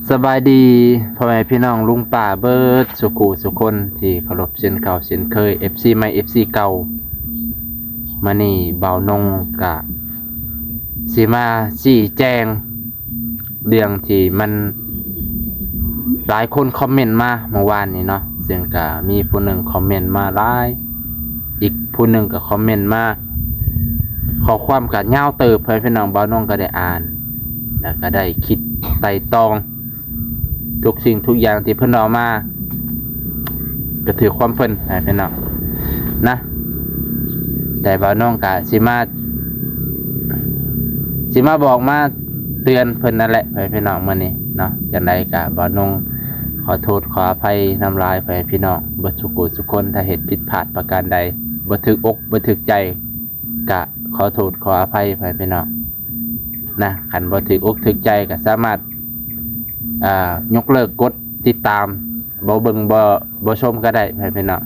ສະບາຍດີພໍ່ແມ່ພີ່ນ້ອງລຸງປ້າເບິດສູ່ຄູ່ສູ່ຄົນທີ່ເຄົາລົບເຊັ່ນເກົ່າເຊັ່ນເຄີຍ ເອັຟຊີ ໃໝ່ ເອັຟຊີ ເກົ່າ. ມື້ນີ້ບ່າວນົງກະຊິມາຊີ້ແຈງເລື່ອງທີ່ມັນ ຫຼາຍຄົນຄອມເມັນມາເມື່ອວານນີ້ເນາະ, ເຊິ່ງກະມີຜູ້ໜຶ່ງຄອມເມັນມາຫຼາຍ ອີກຜູ້ໜຶ່ງກໍຄອມເມັນມາ ຂໍ້ຄວາມກໍຍາວເຕີບ ພໍ່ແມ່ພີ່ນ້ອງ. ບ່າວນົງກໍໄດ້ອ່ານ ແລ້ວກໍໄດ້ຄິດໄຕ່ຕອງ ທຸກສິ່ງທຸກຢ່າງທີ່ເພິ່ນເວົ້າມາ ກໍຖືກຄວາມເພິ່ນ ພໍ່ແມ່ພີ່ນ້ອງນະ. ແຕ່ບ່າວນົງກໍຊິມາ ຊິມາບອກມາເຕືອນເພິ່ນນັ້ນແຫຼະ ພໍ່ແມ່ພີ່ນ້ອງ ມື້ນີ້ເນາະ. ຈັ່ງໃດກໍບ່າວນົງຂໍໂທດຂໍອະໄພນຳຫຼາຍ ພໍ່ແມ່ພີ່ນ້ອງເບິດສູ່ຄູ່ສູ່ຄົນ. ຖ້າເຮັດຜິດພາດປະການໃດ ບໍ່ຖືກອົກບໍ່ຖືກໃຈ ກະຂໍໂທດຂໍອະໄພ ພໍ່ແມ່ພີ່ນ້ອງນະ. ຄັນບໍ່ຖືກອົກຖືກໃຈກໍສາມາດ ອ່າ ຍົກເລີກກົດຕິດຕາມ ບໍ່ເບິ່ງ ບໍ່ ບໍ່ຊົມກໍໄດ້ ພໍ່ແມ່ພີ່ນ້ອງ.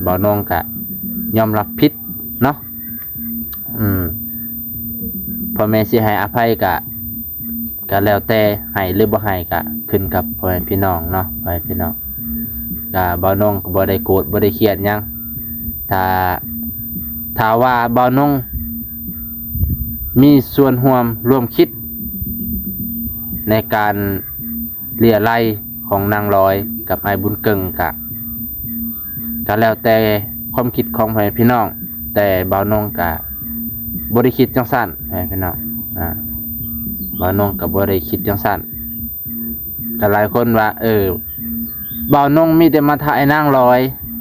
ບ່າວນົງກະຍອມຮັບຜິດເນາະ. ອືມ ພໍ່ແມ່ຊິໃຫ້ອະໄພກະ ກະແລ້ວແຕ່ ໃຫ້ຫຼືບໍ່ໃຫ້ກະຂຶ້ນກັບພໍ່ແມ່ພີ່ນ້ອງເນາະ ພໍ່ແມ່ພີ່ນ້ອງ. ກະບ່າວນົງກໍບໍ່ໄດ້ໂກດບໍ່ໄດ້ຄຽດຫຍັງ. ຖ້າ ຖ້າວ່າບ່າວນົງມີສ່ວນຮ່ວມ ຮ່ວມຄິດໃນການ ເລຍໄລຂອງນາງລອຍກັບອ້າຍບຸນເກິ່ງ ກະ ກະແລ້ວແຕ່ຄວາມຄິດຂອງພໍ່ແມ່ພີ່ນ້ອງ, ແຕ່ບ່າວນົງກະບໍ່ໄດ້ຄິດຈັ່ງຊັ້ນ ພໍ່ແມ່ພີ່ນ້ອງ. ອ່າ ບ່າວນົງກະບໍ່ໄດ້ຄິດຈັ່ງຊັ້ນ. ກະຫຼາຍຄົນວ່າ ເອີ ບ່າວນົງມີແຕ່ມາຖ່າຍນາງລອຍ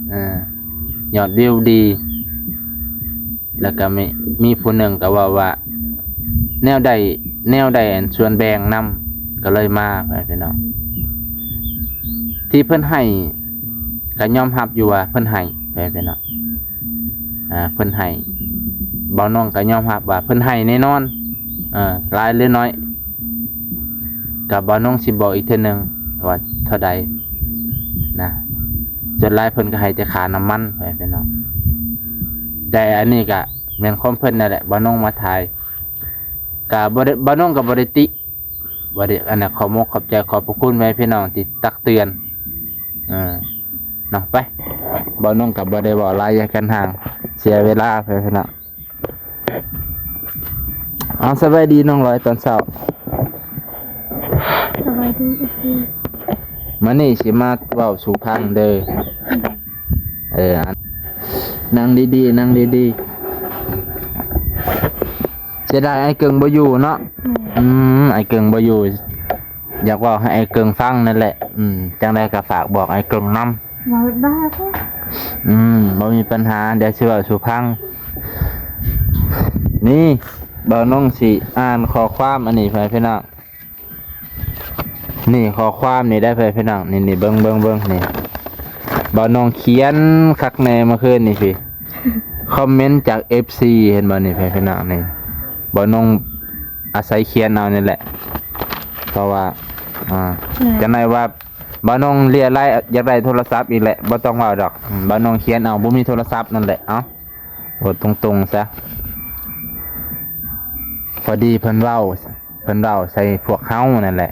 ເອີ ຍອດວິວດີ. ແລ້ວກໍມີ ມີຜູ້ໜຶ່ງກໍເວົ້າວ່າ ແນວໃດ ແນວໃດອັນສ່ວນແບ່ງນຳ ກໍເລີຍມາ ພີ່ນ້ອງ. ທີ່ເພິ່ນໃຫ້ກໍຍອມຮັບຢູ່ວ່າເພິ່ນໃຫ້ ພີ່ນ້ອງ. ອ່າ ເພິ່ນໃຫ້ ບ່າວນົງກໍຍອມຮັບວ່າເພິ່ນໃຫ້ແນ່ນອນ ເອີ ຫຼາຍຫຼືໜ້ອຍ ກໍບ່າວນົງຊິບອກອີກເທື່ອໜຶ່ງວ່າເທົ່າໃດນະ. ສ່ວນຫຼາຍເພິ່ນກໍໃຫ້ແຕ່ຄ່ານ້ຳມັນ ພີ່ນ້ອງ. ແຕ່ອັນນີ້ກໍແມ່ນຄວາມເພິ່ນນັ້ນແຫຼະ ບ່າວນົງມາຖ່າຍ ກໍບໍ່ໄດ້ ບ່າວນົງກໍບໍ່ໄດ້ຕິ ບໍ່ໄດ້ ອັນນັ້ນ ຂໍມົກຂອບໃຈ ຂອບພະຄຸນແມ່ພີ່ນ້ອງທີ່ຕັກເຕືອນ ເອີ ເນາະ. ໄປ ບ່າວນົງກໍບໍ່ໄດ້ເວົ້າຫຼາຍ ຢ່າກັນຫ່າງ ເສຍເວລາ ພີ່ນ້ອງ. ເອົາ ສະບາຍດີນ້ອງລອຍຕອນເຊົ້າ. ສະບາຍດີເອັຟຊີ. ມື້ນີ້ຊິມາເວົ້າສູ່ຟັງເດີ. ເອີ ອັນ ນັ່ງດີໆ ນັ່ງດີໆ. ເສຍດາຍອ້າຍເກິ່ງບໍ່ຢູ່ເນາະ. ແມ່ນ. ອືມ ອ້າຍເກິ່ງບໍ່ຢູ່ ຢາກເວົ້າໃຫ້ອ້າຍເກິ່ງຟັງນັ້ນແຫຼະ. ອືມ ຈັ່ງໃດກໍຝາກບອກອ້າຍເກິ່ງນຳ. ເວົ້າໄດ້. ອືມ ບໍ່ມີປັນຫາ ດຽວຊິເວົ້າສູ່ຟັງ. ນີ້ ບ່າວນົງຊິອ່ານຂໍ້ຄວາມອັນນີ້ໃຫ້ພີ່ນ້ອງ. ນີ້ຂໍ້ຄວາມນີ້ໄດ້ ພີ່ນ້ອງ. ນີ້ ນີ້ ເບິ່ງ ເບິ່ງ ເບິ່ງ ນີ້ ບ່າວນົງຂຽນຄັກແນ່ເມື່ອຄືນນີ້ພີ້. ຄອມເມັນຈາກເອັຟຊີ ເຫັນບໍ່ນີ້ ພີ່ນ້ອງ. ນີ້ ບ່າວນົງອາໄສຂຽນເອົານີ້ແຫຼະ ເພາະວ່າ ອ່າ ແມ່ນ. ຈັ່ງໃດວ່າ ບ່າວນົງເລຍໄລ ຢາກໄດ້ໂທລະສັບອີກແຫຼະ ບໍ່ຕ້ອງເວົ້າດອກ. ອືມ ບ່າວນົງຂຽນເອົາ ບໍ່ມີໂທລະສັບນັ້ນແຫຼະ. ເອົາ ເວົ້າຕົງໆຊະ ພໍດີເພິ່ນເວົ້າ ເພິ່ນເວົ້າໃສ່ພວກເຮົານັ້ນແຫຼະ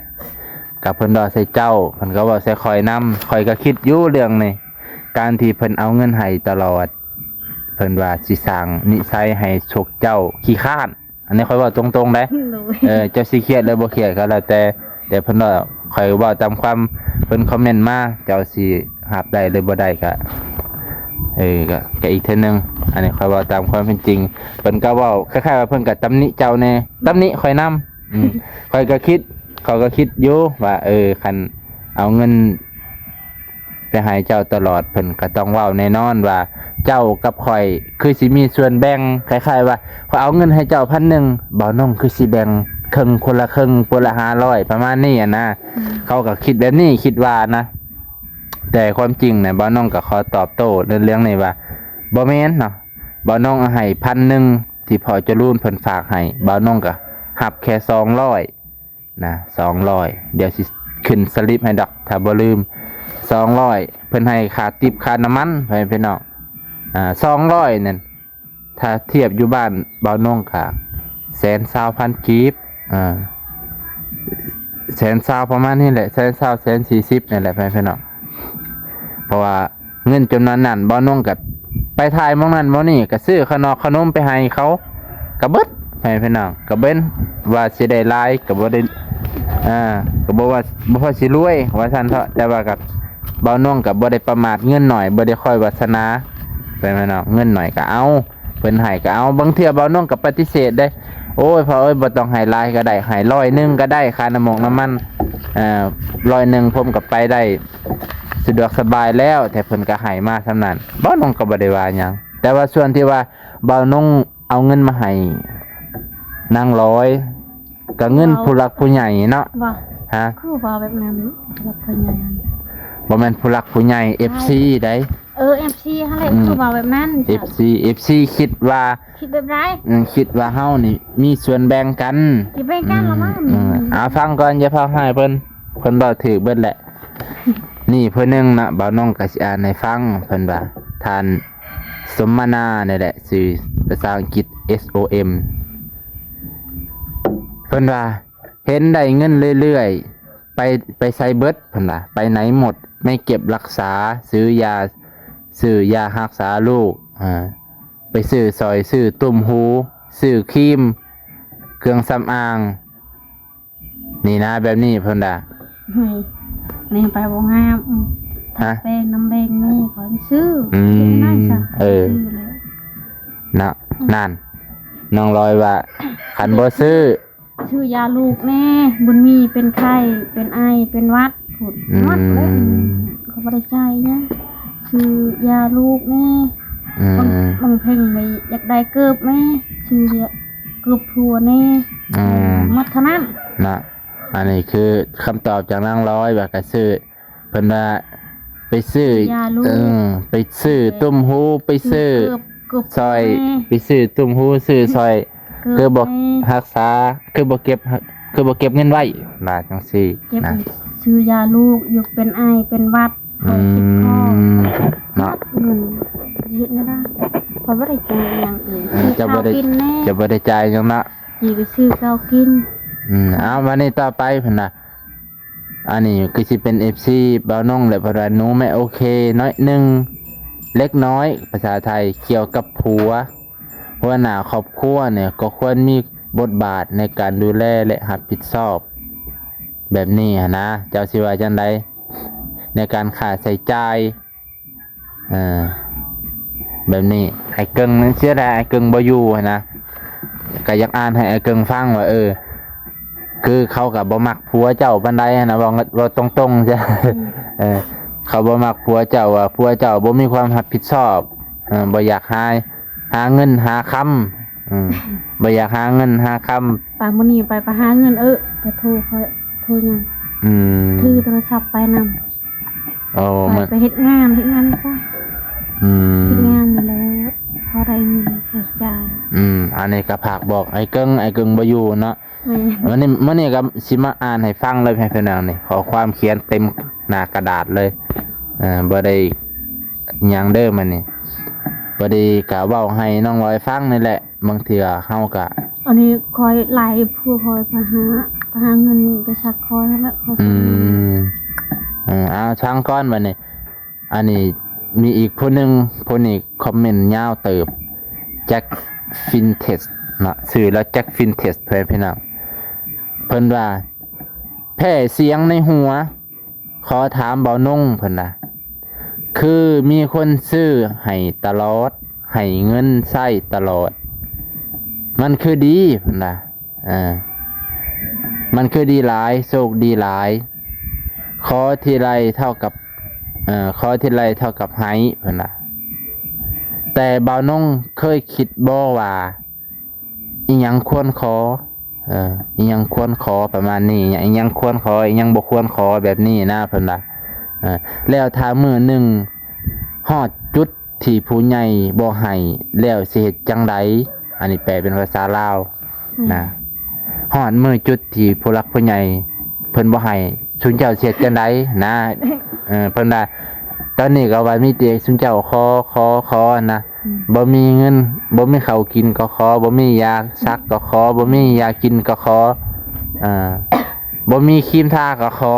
ກໍເພິ່ນເວົ້າໃສ່ເຈົ້າ ເພິ່ນກໍເວົ້າໃສ່ຂ້ອຍນຳ. ຂ້ອຍກໍຄິດຢູ່ເລື່ອງນີ້ ການທີ່ເພິ່ນເອົາເງິນໃຫ້ຕະຫຼອດ ເພິ່ນວ່າຊິສ້າງນິໄສໃຫ້ພວກເຈົ້າຂີ້ຄ້ານ. ອັນນີ້ຂ້ອຍເວົ້າຕົງໆເດ້. ໂດຍ. ເອີ ເຈົ້າຊິຄຽດຫຼືບໍ່ຄຽດກໍແລ້ວແຕ່ ແຕ່ເພິ່ນວ່າ ຂ້ອຍເວົ້າຕາມຄວາມເພິ່ນຄອມເມັນມາ ເຈົ້າຊິຮັບໄດ້ຫຼືບໍ່ໄດ້ກໍ ເອີ ກໍ ກໍອີກເທື່ອໜຶ່ງ. ອັນນີ້ຂ້ອຍເວົ້າຕາມຄວາມເປັນຈິງ ເພິ່ນກໍເວົ້າຄ້າຍໆວ່າເພິ່ນກໍຕຳໜິເຈົ້າແດ່ ຕຳໜິຂ້ອຍນຳ. ອືມ ຂ້ອຍກໍຄິດ ຂ້ອຍກໍຄິດຢູ່ວ່າ ເອີ ຄັນເອົາເງິນ ໄປໃຫ້ເຈົ້າຕະຫຼອດ ເພິ່ນກໍຕ້ອງເວົ້າແນ່ນອນວ່າ ເຈົ້າກັບຂ້ອຍຄືຊິມີສ່ວນແບ່ງ ຄ້າຍໆວ່າ ຂ້ອຍເອົາເງິນໃຫ້ເຈົ້າພັນໜຶ່ງ ບ່າວນົງຄືຊິແບ່ງເຄິ່ງ ຄົນລະເຄິ່ງ ຄົນລະຫ້າຮ້ອຍ ປະມານນີ້ຫັ້ນນະ. ອືມ ເຂົາກໍຄິດແບບນີ້ ຄິດວ່ານະ. ແຕ່ຄວາມຈິງນະ ບ່າວນົງກໍຂໍຕອບໂຕ້ໃນເລື່ອງນີ້ວ່າ ບໍ່ແມ່ນເນາະ. ບ່າວນົງເອົາໃຫ້ພັນໜຶ່ງ ທີ່ພໍ່ຈະລູນເພິ່ນຝາກໃຫ້ ບ່າວນົງກໍຮັບແຄ່ສອງຮ້ອຍ ນະ ສອງຮ້ອຍ ດຽວຊິຂຶ້ນສະລິບໃຫ້ດອກ ຖ້າບໍ່ລືມ ສອງຮ້ອຍ ເພິ່ນໃຫ້ຄ່າຕິບຄ່ານ້ຳມັນ ພໍ່ແມ່ພີ່ນ້ອງ. ອ່າ ສອງຮ້ອຍນັ້ນ ຖ້າທຽບຢູ່ບ້ານບ່າວນົງກະແສນຊາວພັນກີບ. ອ່າ ແສນຊາວ ປະມານນີ້ແຫຼະ ແສນຊາວ ແສນສີ່ສິບນີ້ແຫຼະ ພໍ່ແມ່ພີ່ນ້ອງ. ເພາະວ່າເງິນຈຳນວນນັ້ນ ບ່າວນົງກໍໄປຖ່າຍໝ່ອງນັ້ນໝ່ອງນີ້ ກໍຊື້ຂະໜອກຂະໜົມໄປໃຫ້ເຂົາ ກໍເບິດ ພໍ່ແມ່ພີ່ນ້ອງ. ກໍເປັນວ່າຊິໄດ້ຫຼາຍ ກໍບໍ່ໄດ້ ອ່າ ກໍບໍ່ວ່າ ບໍ່ພໍຊິລວຍວ່າຊັ້ນເຖາະ. ແຕ່ວ່າກໍ ບ່າວນົງກໍບໍ່ໄດ້ປະໝາດເງິນໜ້ອຍ ບໍ່ໄດ້ຄ່ອຍວາສະໜາ ພໍ່ແມ່ພີ່ນ້ອງ. ເງິນໜ້ອຍກໍເອົາ ເພິ່ນໃຫ້ກໍເອົາ. ບາງເທື່ອບ່າວນົງກໍປະຕິເສດເດ້ ໂອ້ຍ ພໍ່ເອີຍ ບໍ່ຕ້ອງໃຫ້ຫຼາຍກໍໄດ້ ໃຫ້ຮ້ອຍໜຶ່ງກໍໄດ້ ຄ່ານ້ຳມົກນ້ຳມັນ ເອີ ຮ້ອຍໜຶ່ງ ຜົມກໍໄປໄດ້ສະດວກສະບາຍແລ້ວ. ແຕ່ເພິ່ນກໍໃຫ້ມາສ່ຳນັ້ນ ບ່າວນົງກໍບໍ່ໄດ້ວ່າຫຍັງ. ແຕ່ວ່າສ່ວນທີ່ວ່າບ່າວນົງເອົາເງິນມາໃຫ້ນາງລອຍ ກໍເງິນຜູ້ຫຼັກຜູ້ໃຫຍ່ເນາະ. ວ່າ ຮະ? ຄືວ່າແບບນັ້ນ ຜູ້ຫຼັກຜູ້ໃຫຍ່ຫັ້ນ ບໍ່ແມ່ນຜູ້ຫຼັກຜູ້ໃຫຍ່ ເອັຟຊີໃດ. ເອີ ເອັຟຊີຫັ້ນແຫຼະ ອືມ ຄືວ່າແບບນັ້ນ ເອັຟຊີ ເອັຟຊີຄິດວ່າ ຄິດແບບໃດ? ອືມ ຄິດວ່າເຮົານີ້ມີສ່ວນແບ່ງກັນ ຊິແບ່ງກັນລະມັ້ງ. ອືມ ອືມ ເອົາ ຟັງກ່ອນ ຢ່າເຝົ້າໃຫ້ເພິ່ນ ເພິ່ນເວົ້າຖືກເບິດແຫຼະ. ນີ້ຜູ້ໜຶ່ງນະ ບ່າວນົງກໍຊິອ່ານໃຫ້ຟັງ. ເພິ່ນວ່າ ທ່ານສົມມະນານີ້ແຫຼະ ຊື່ພາສາອັງກິດ ເອັສ ໂອ ເອັມ ເພິ່ນວ່າ ເຫັນໄດ້ເງິນເລື້ອຍໆ ໄປ ໄປໃສເບິດ ເພິ່ນວ່າ ໄປໄຫນໝົດ? ໄປເກັບຮັກສາ ຊື້ຢາ ຊື້ຢາຮັກສາລູກ ອ່າ ໄປຊື້ສ້ອຍ ຊື້ຕຸ້ມຫູ ຊື້ຄຣີມ ເຄື່ອງສຳອາງ ນີ້ນະ ແບບນີ້ເພິ່ນວ່າ. ເຮີ້ຍ ນີ້ໄປບໍ່ງາມ ຮະ? ແປ້ງນ້ຳແບງແມ່ຂ້ອຍໄປຊື້ ອືມ ເອີ ຊື້ແລ້ວ ນະ ອືມ ນັ້ນ ນ້ອງລອຍວ່າ ຄັນບໍ່ຊື້ ຊື້ຢາລູກແດ່ ບຸນມີເປັນໄຂ້ ເປັນໄອ ເປັນຫວັດ ພຸ້ນ ອືມ ໝົດເລີຍ. ເຂົາບໍ່ໄດ້ຈ່າຍຫຍັງ ຊື້ຢາລູກແດ່ ອືມ ບາງ ບາງເພັງນີ້ຢາກໄດ້ເກີບແດ່ ຊື້ເກີບຜົວແດ່ ອືມ ໝົດເທົ່ານັ້ນນະ. ອັນນີ້ຄືຄຳຕອບຈາກນາງລອຍວ່າກະຊື້ ເພິ່ນວ່າໄປຊື້ຢາລູກ ເອີ ໄປຊື້ຕຸ້ມຫູ ໄປຊື້ ຊື້ເກີບ ເກີບ ຊ່ອຍ ແມ່ ໄປຊື້ຕຸ້ມຫູ ຊື້ຊ່ອຍ ເກີບ ຄືບໍ່ ແມ່ ຮັກສາ ຄືບໍ່ເກັບ ຄືບໍ່ເກັບເງິນໄວ້ ວ່າຈັ່ງຊີ້ ເກັບນະ ຊື້ຢາລູກ ຢູ່ເປັນໄອເປັນຫວັດ ອືມ ເຈັບຄໍ ເນາະ ເງິນເຮັດແນວໃດ ເຂົາບໍ່ໄດ້ຈ່າຍຫຍັງເອງ ອືມ ເຈົ້າບໍ່ໄດ້ ເຈົ້າບໍ່ໄດ້ຈ່າຍຫຍັງເນາະ ຊິໄປຊື້ເຂົ້າກິນ ອືມ ເອົາ ບາດນີ້ຕໍ່ໄປເພິ່ນນະ ອັນນີ້ຄືຊິເປັນເອັຟຊີບ່າວນົງແຫຼະ ເພິ່ນວ່າ ໜູແມ່ໂອເຄໜ້ອຍໜຶ່ງ ເລັກນ້ອຍ ພາສາໄທ ກ່ຽວກັບຜົວ ຫົວໜ້າຄອບຄົວນີ້ກໍຄວນມີບົດບາດໃນການດູແລ ແລະ ຮັບຜິດຊອບ ແບບນີ້ຫັ້ນນະ ເຈົ້າຊິວ່າຈັ່ງໃດ ໃນການຄ່າໃຊ້ຈ່າຍ? ເອີ ແບບນີ້ ອ້າຍເກິ່ງ ເສຍດາຍອ້າຍເກິ່ງບໍ່ຢູ່ຫັ້ນນະ ກໍຢາກອ່ານໃຫ້ອ້າຍເກິ່ງຟັງວ່າ ເອີ ຄືເຂົາກໍບໍ່ມັກຜົວເຈົ້າປານໃດຫັ້ນນະ ເວົ້າ ເວົ້າຕົງໆຊະ ອືມ ເອີ ເຂົາບໍ່ມັກຜົວເຈົ້າ ວ່າຜົວເຈົ້າບໍ່ມີຄວາມຮັບຜິດຊອບ ເອີ ບໍ່ຢາກຫາ ຫາເງິນຫາຄຳ ອືມ ບໍ່ຢາກຫາເງິນຫາຄຳ ໄປມື້ນີ້ໄປ ໄປຫາເງິນ ເອີ ໄປໂທ ຂ້ອຍໂທຫຍັງ ອືມ ຖືໂທລະສັບໄປນຳ. ໂອ້ ຂ້ອຍໄປເຮັດງານ ເຮັດງານຊະ ອືມ ເຮັດງານນີ້ແຫຼະ ພໍໄດ້ເງິນໃຊ້ຈ່າຍ ອືມ ອັນນີ້ກໍຝາກບອກອ້າຍເກິ່ງ ອ້າຍເກິ່ງບໍ່ຢູ່ເນາະ ແມ່ນ ມື້ນີ້ ມື້ນີ້ກໍຊິມາອ່ານໃຫ້ຟັງເລີຍ ພີ່ນ້ອງ ນີ້ ຂໍ້ຄວາມຂຽນເຕັມໜ້າກະດາດເລີຍ ເອີ ບໍ່ໄດ້ຫຍັງເດີມື້ນີ້ ພໍດີກໍເວົ້າໃຫ້ນ້ອງລອຍຟັງນີ້ແຫຼະ ບາງເທື່ອເຮົາກະ ອັນນີ້ຂ້ອຍໄລ່ພວກຂ້ອຍໄປຫາ ໄປຫາເງິນໄປຊັກຂ້ອຍຫັ້ນແຫຼະ ຂ້ອຍ ອືມ ເອີ ເອົາ ຟັງກ່ອນບາດນີ້ ອັນນີ້ມີອີກຜູ້ໜຶ່ງ ຜູ້ນີ້ຄອມເມັນຍາວເຕີບ ແຈັກ ຟິນເທັດ ເນາະ ຊື່ລາວແຈັກ ຟິນເທັດ ເພື່ອນພີ່ນ້ອງ ເພິ່ນວ່າ ແພ້ສຽງໃນຫົວ ຂໍຖາມບ່າວນົງ ເພິ່ນວ່າ ຄືມີຄົນຊື້ໃຫ້ຕະຫຼອດ ໃຫ້ເງິນໃຊ້ຕະຫຼອດ ມັນຄືດີ ເພິ່ນວ່າ ເອີ ມັນຄືດີຫຼາຍ ໂຊກດີຫຼາຍ ຂໍທີໄລເທົ່າກັບ ເອີ ຂໍທີໄລເທົ່າກັບໃຫ້ ເພິ່ນວ່າ ແຕ່ບ່າວນົງເຄີຍຄິດບໍ່ວ່າ ອີ່ຫຍັງຄວນຂໍ ເອີ ອີ່ຫຍັງຄວນຂໍ ປະມານນີ້ ອີ່ຫຍັງຄວນຂໍ ອີ່ຫຍັງບໍ່ຄວນຂໍ ແບບນີ້ນະ ເພິ່ນວ່າ ເອີ ແລ້ວຖ້າມື້ໜຶ່ງຮອດຈຸດທີ່ຜູ້ໃຫຍ່ບໍ່ໃຫ້ ແລ້ວຊິເຮັດຈັ່ງໃດ? ອັນນີ້ແປເປັນພາສາລາວ ອືມ ນະ ຮອດມື້ຈຸດທີ່ຜູ້ຫຼັກຜູ້ໃຫຍ່ເພິ່ນບໍ່ໃຫ້ ຊຸມເຈົ້າຊິເຮັດຈັ່ງໃດນະ? ເອີ ເພິ່ນວ່າ ຕອນນີ້ກໍວ່າມີແຕ່ຊຸມເຈົ້າຂໍ ຂໍ ຂໍນະ ອືມ ບໍ່ມີເງິນ ບໍ່ມີເຂົ້າກິນກໍຂໍ ບໍ່ມີຢາສັກກໍຂໍ ບໍ່ມີຢາກິນກໍຂໍ ເອີ ບໍ່ມີຄຣີມທາກໍຂໍ.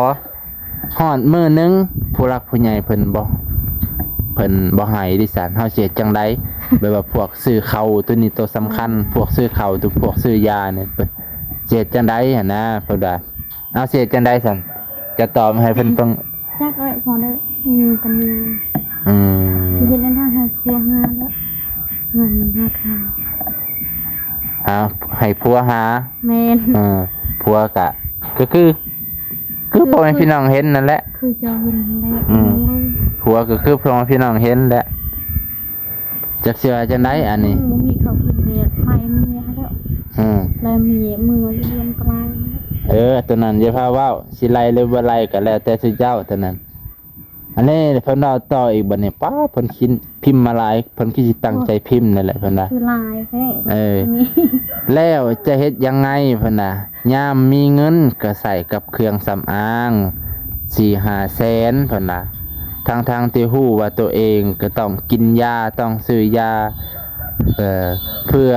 ຮອດມື້ໜຶ່ງ ຜູ້ຫຼັກຜູ້ໃຫຍ່ເພິ່ນບໍ່ ເພິ່ນບໍ່ໃຫ້ດິຊັ້ນ ເຮົາຊິເຮັດຈັ່ງໃດ? ແບບວ່າພວກຊື້ເຂົ້າ ໂຕນີ້ໂຕສຳຄັນ ພວກຊື້ເຂົ້າ ໂຕ ພວກຊື້ຢານີ້ ເພິ່ນຊິເຮັດຈັ່ງໃດຫັ້ນນະ? ເພິ່ນວ່າ ເອົາ ຊິເຮັດຈັ່ງໃດຊັ້ນ? ຈະຕອບໃຫ້ເພິ່ນຟັງ. ຈັກແຫຼະ ພໍໄດ້ມີກັນຢູ່. ອືມ ຊິເຮັດແນວໃດໃຫ້ຜົວຫາແລ້ວ ຫາເງິນຫາຄຳ. ຫາ ໃຫ້ຜົວຫາ. ແມ່ນ. ເອີ ຜົວກະ ກໍຄື ຄືພໍ່ແມ່ພີ່ນ້ອງເຫັນນັ້ນແຫຼະ ຄືເຈົ້າເຫັນຫັ້ນແຫຼະ. ອືມ ຜົວກໍຄືພໍ່ແມ່ພີ່ນ້ອງເຫັນແຫຼະ. ຈັກຊິວ່າຈັ່ງໃດອັນນີ້? ບໍ່ມີເຂົ້າກິນແລ້ວ ໄລ່ເມຍແລ້ວ. ອືມ ໄລ່ເມຍເມືອຢູ່ເຮືອນກະລາງ. ເອີ ຕົວນັ້ນຢ່າພາເວົ້າ ຊິໄລ່ຫຼືບໍ່ໄລ່ກໍແລ້ວແຕ່ຊຸເຈົ້າຕົວນັ້ນ. ອັນນີ້ເພິ່ນເວົ້າຕໍ່ອີກບັດນີ້ ປ້າ ເພິ່ນຄິນພິມມາຫຼາຍ ເພິ່ນຄືຊິຕັ້ງໃຈພິມນັ້ນແຫຼະເພິ່ນວ່າ ຄືຫຼາຍແທ້. ເອີ ແລ້ວຈະເຮັດຍັງໄງເພິ່ນວ່າ ຍາມມີເງິນກໍໃຊ້ກັບເຄື່ອງສຳອາງສີ່ຫ້າແສນເພິ່ນວ່າ ທັງໆທີ່ຮູ້ວ່າໂຕເອງກໍຕ້ອງກິນຢາ ຕ້ອງຊື້ຢາ ເອີ ເພື່ອ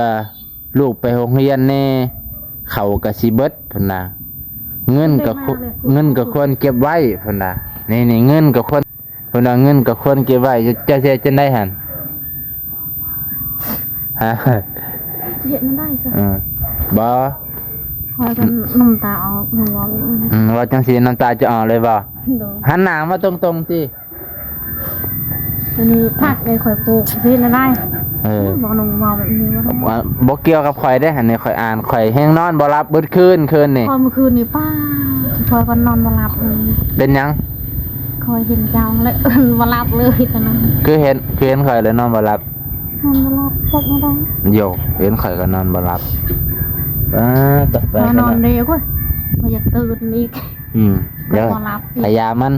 ລູກໄປໂຮງຮຽນແດ່ ເຂົ້າກໍຊິເບິດເພິ່ນວ່າ ເງິນກໍ ເງິນກໍຄວນເກັບໄວ້ເພິ່ນວ່າ ນີ້ໆ ເງິນກໍຄວນ ເພິ່ນວ່າເງິນກໍຄວນເກັບໄວ້. ເຈົ້າຊິເຮັດຈັ່ງໃດຫັ້ນ? ຮະ? ເຮັດແນວໃດຊະ? ເອີ ບໍ່ ຂ້ອຍກໍນ້ຳຕາອອກ ເວົ້າ ອືມ ເວົ້າຈັ່ງຊີ້ນ້ຳຕາຈະອອກເລີຍບໍ່? ໂດຍ ຫັນໜ້າມາຕົງໆຕິ. ອັນນີ້ຜັກໄດ້ຂ້ອຍປູກ ຊິເຮັດແນວໃດ? ເອີ ບໍ່ນ້ອງເວົ້າແບບນີ້ບໍ່ໄດ້ ບໍ່ກ່ຽວກັບຂ້ອຍເດ້ ອັນນີ້ຂ້ອຍອ່ານ ຂ້ອຍແຮງນອນບໍ່ຫຼັບເບິດຄືນ ຄືນນີ້. ຂ້ອຍມື້ຄືນນີ້ ປ້າ ຂ້ອຍກໍນອນບໍ່ຫຼັບເລີຍ. ເປັນຫຍັງ? ຂ້ອຍເຫັນເຈົ້າແລ້ວ ບໍ່ຫຼັບເລີຍຕອນນັ້ນ. ຄືເຫັນ ຄືເຫັນຂ້ອຍແລ້ວນອນບໍ່ຫຼັບ? ນອນບໍ່ຫຼັບ ຈັກແນວໃດ. ໂຢ ເຫັນຂ້ອຍກໍນອນບໍ່ຫຼັບ. ອ່າ ໄປ ໄປ ນອນເດ້ ໂອ້ຍ ບໍ່ຢາກຕື່ນອີກ. ອືມ ດຽວ ບໍ່ຫຼັບອີກ ຂະຢາມັນ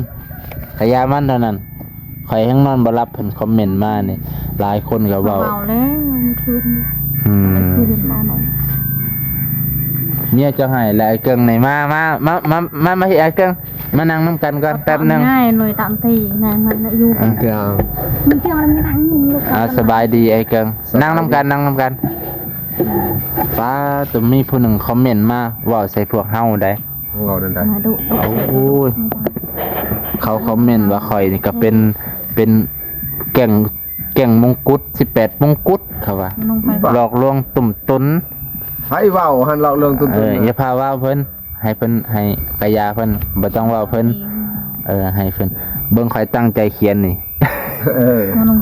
ຂະຢາມັນເທົ່ານັ້ນ ຂ້ອຍແຮງນອນບໍ່ຫຼັບ. ເພິ່ນຄອມເມັນມານີ້ ຫຼາຍຄົນກໍເວົ້າ ເວົ້າແລ້ວມື້ຄືນ. ອືມ ຄືນບໍ່ນອນ. ເມຍເຈົ້າໃຫ້ແລ້ວ ອ້າຍເກິ່ງນີ້ ມາ ມາ ມາ ມາ ມາ ມາ ອ້າຍເກິ່ງ ມານັ່ງນຳກັນກ່ອນແປັບໜຶ່ງ. ງ່າຍໜ່ອຍຕາມທີ່ນາງມັນຢູ່ ເອີ ມັນເຈົ້າມັນນັ່ງຢູ່. ອ່າ ສະບາຍດີອ້າຍເກິ່ງ ນັ່ງນຳກັນ ນັ່ງນຳກັນ. ປ້າ ໂຕ ມີຜູ້ໜຶ່ງຄອມເມັນມາເວົ້າໃສ່ພວກເຮົາໃດ. ເວົ້າແນວໃດ? ໂອ້ຍ ເຂົາຄອມເມັນວ່າຂ້ອຍນີ້ກໍເປັນ ເປັນແກ້ງ ແກ້ງມົງກຸດ ສິບແປດມົງກຸດ ເຂົາວ່າ ຫຼອກລວງຕຸ້ມຕຸນ. ໃຜເວົ້າຫັ້ນ ຫຼອກລວງຕຸ້ມຕຸນ? ເອີ ຢ່າພາເວົ້າເພິ່ນ ໃຫ້ເພິ່ນ ໃຫ້ກະຢາເພິ່ນ ບໍ່ຕ້ອງເວົ້າເພິ່ນ. ເອີ ໃຫ້ເພິ່ນເບິ່ງ ຂ້ອຍຕັ້ງໃຈຂຽນນີ້. ເອີ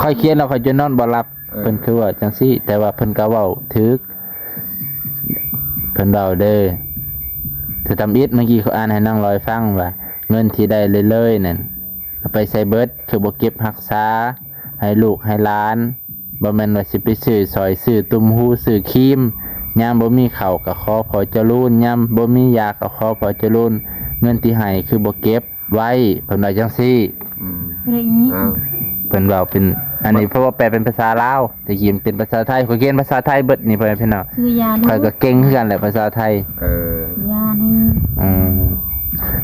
ຂ້ອຍຂຽນແລ້ວຂ້ອຍຈະນອນບໍ່ຫຼັບ. ເອີ ເພິ່ນຄືວ່າຈັ່ງຊີ້ ແຕ່ວ່າເພິ່ນກໍເວົ້າຖືກ. ເພິ່ນເວົ້າເດີ ສະຕຳອິດ ເມື່ອກີ້ຂ້ອຍອ່ານໃຫ້ນາງລອຍຟັງວ່າ ເງິນທີ່ໄດ້ເລີຍໆນັ້ນ ເອົາໄປໃສເບິດ? ຄືບໍ່ເກັບຮັກສາໃຫ້ລູກໃຫ້ຫຼານ? ບໍ່ແມ່ນວ່າຊິໄປຊື້ສອຍ ຊື້ຕຸ້ມຫູ ຊື້ຄຣີມ. ຍາມບໍ່ມີເຂົ້າກໍຂໍພໍ່ຈະລູນ, ຍາມບໍ່ມີຢາກໍຂໍພໍ່ຈະລູນ. ເງິນທີ່ໃຫ້ຄືບໍ່ເກັບ ໄວ້ ເພິ່ນວ່າຈັ່ງຊີ້. ອືມ ເປັນອີ່ຫຍັງ? ອ້າວ ເພິ່ນເວົ້າເປັນ ອັນນີ້ ເພາະວ່າແປເປັນພາສາລາວ ແຕ່ຂຽນເປັນພາສາໄທ. ຂ້ອຍຂຽນພາສາໄທເບິດນີ້ ພໍ່ແມ່ພີ່ນ້ອງ. ຊື້ຢາ ຂ້ອຍກໍເກັ່ງຄືກັນແຫຼະພາສາໄທ. ເອີ ຢານີ້ ອືມ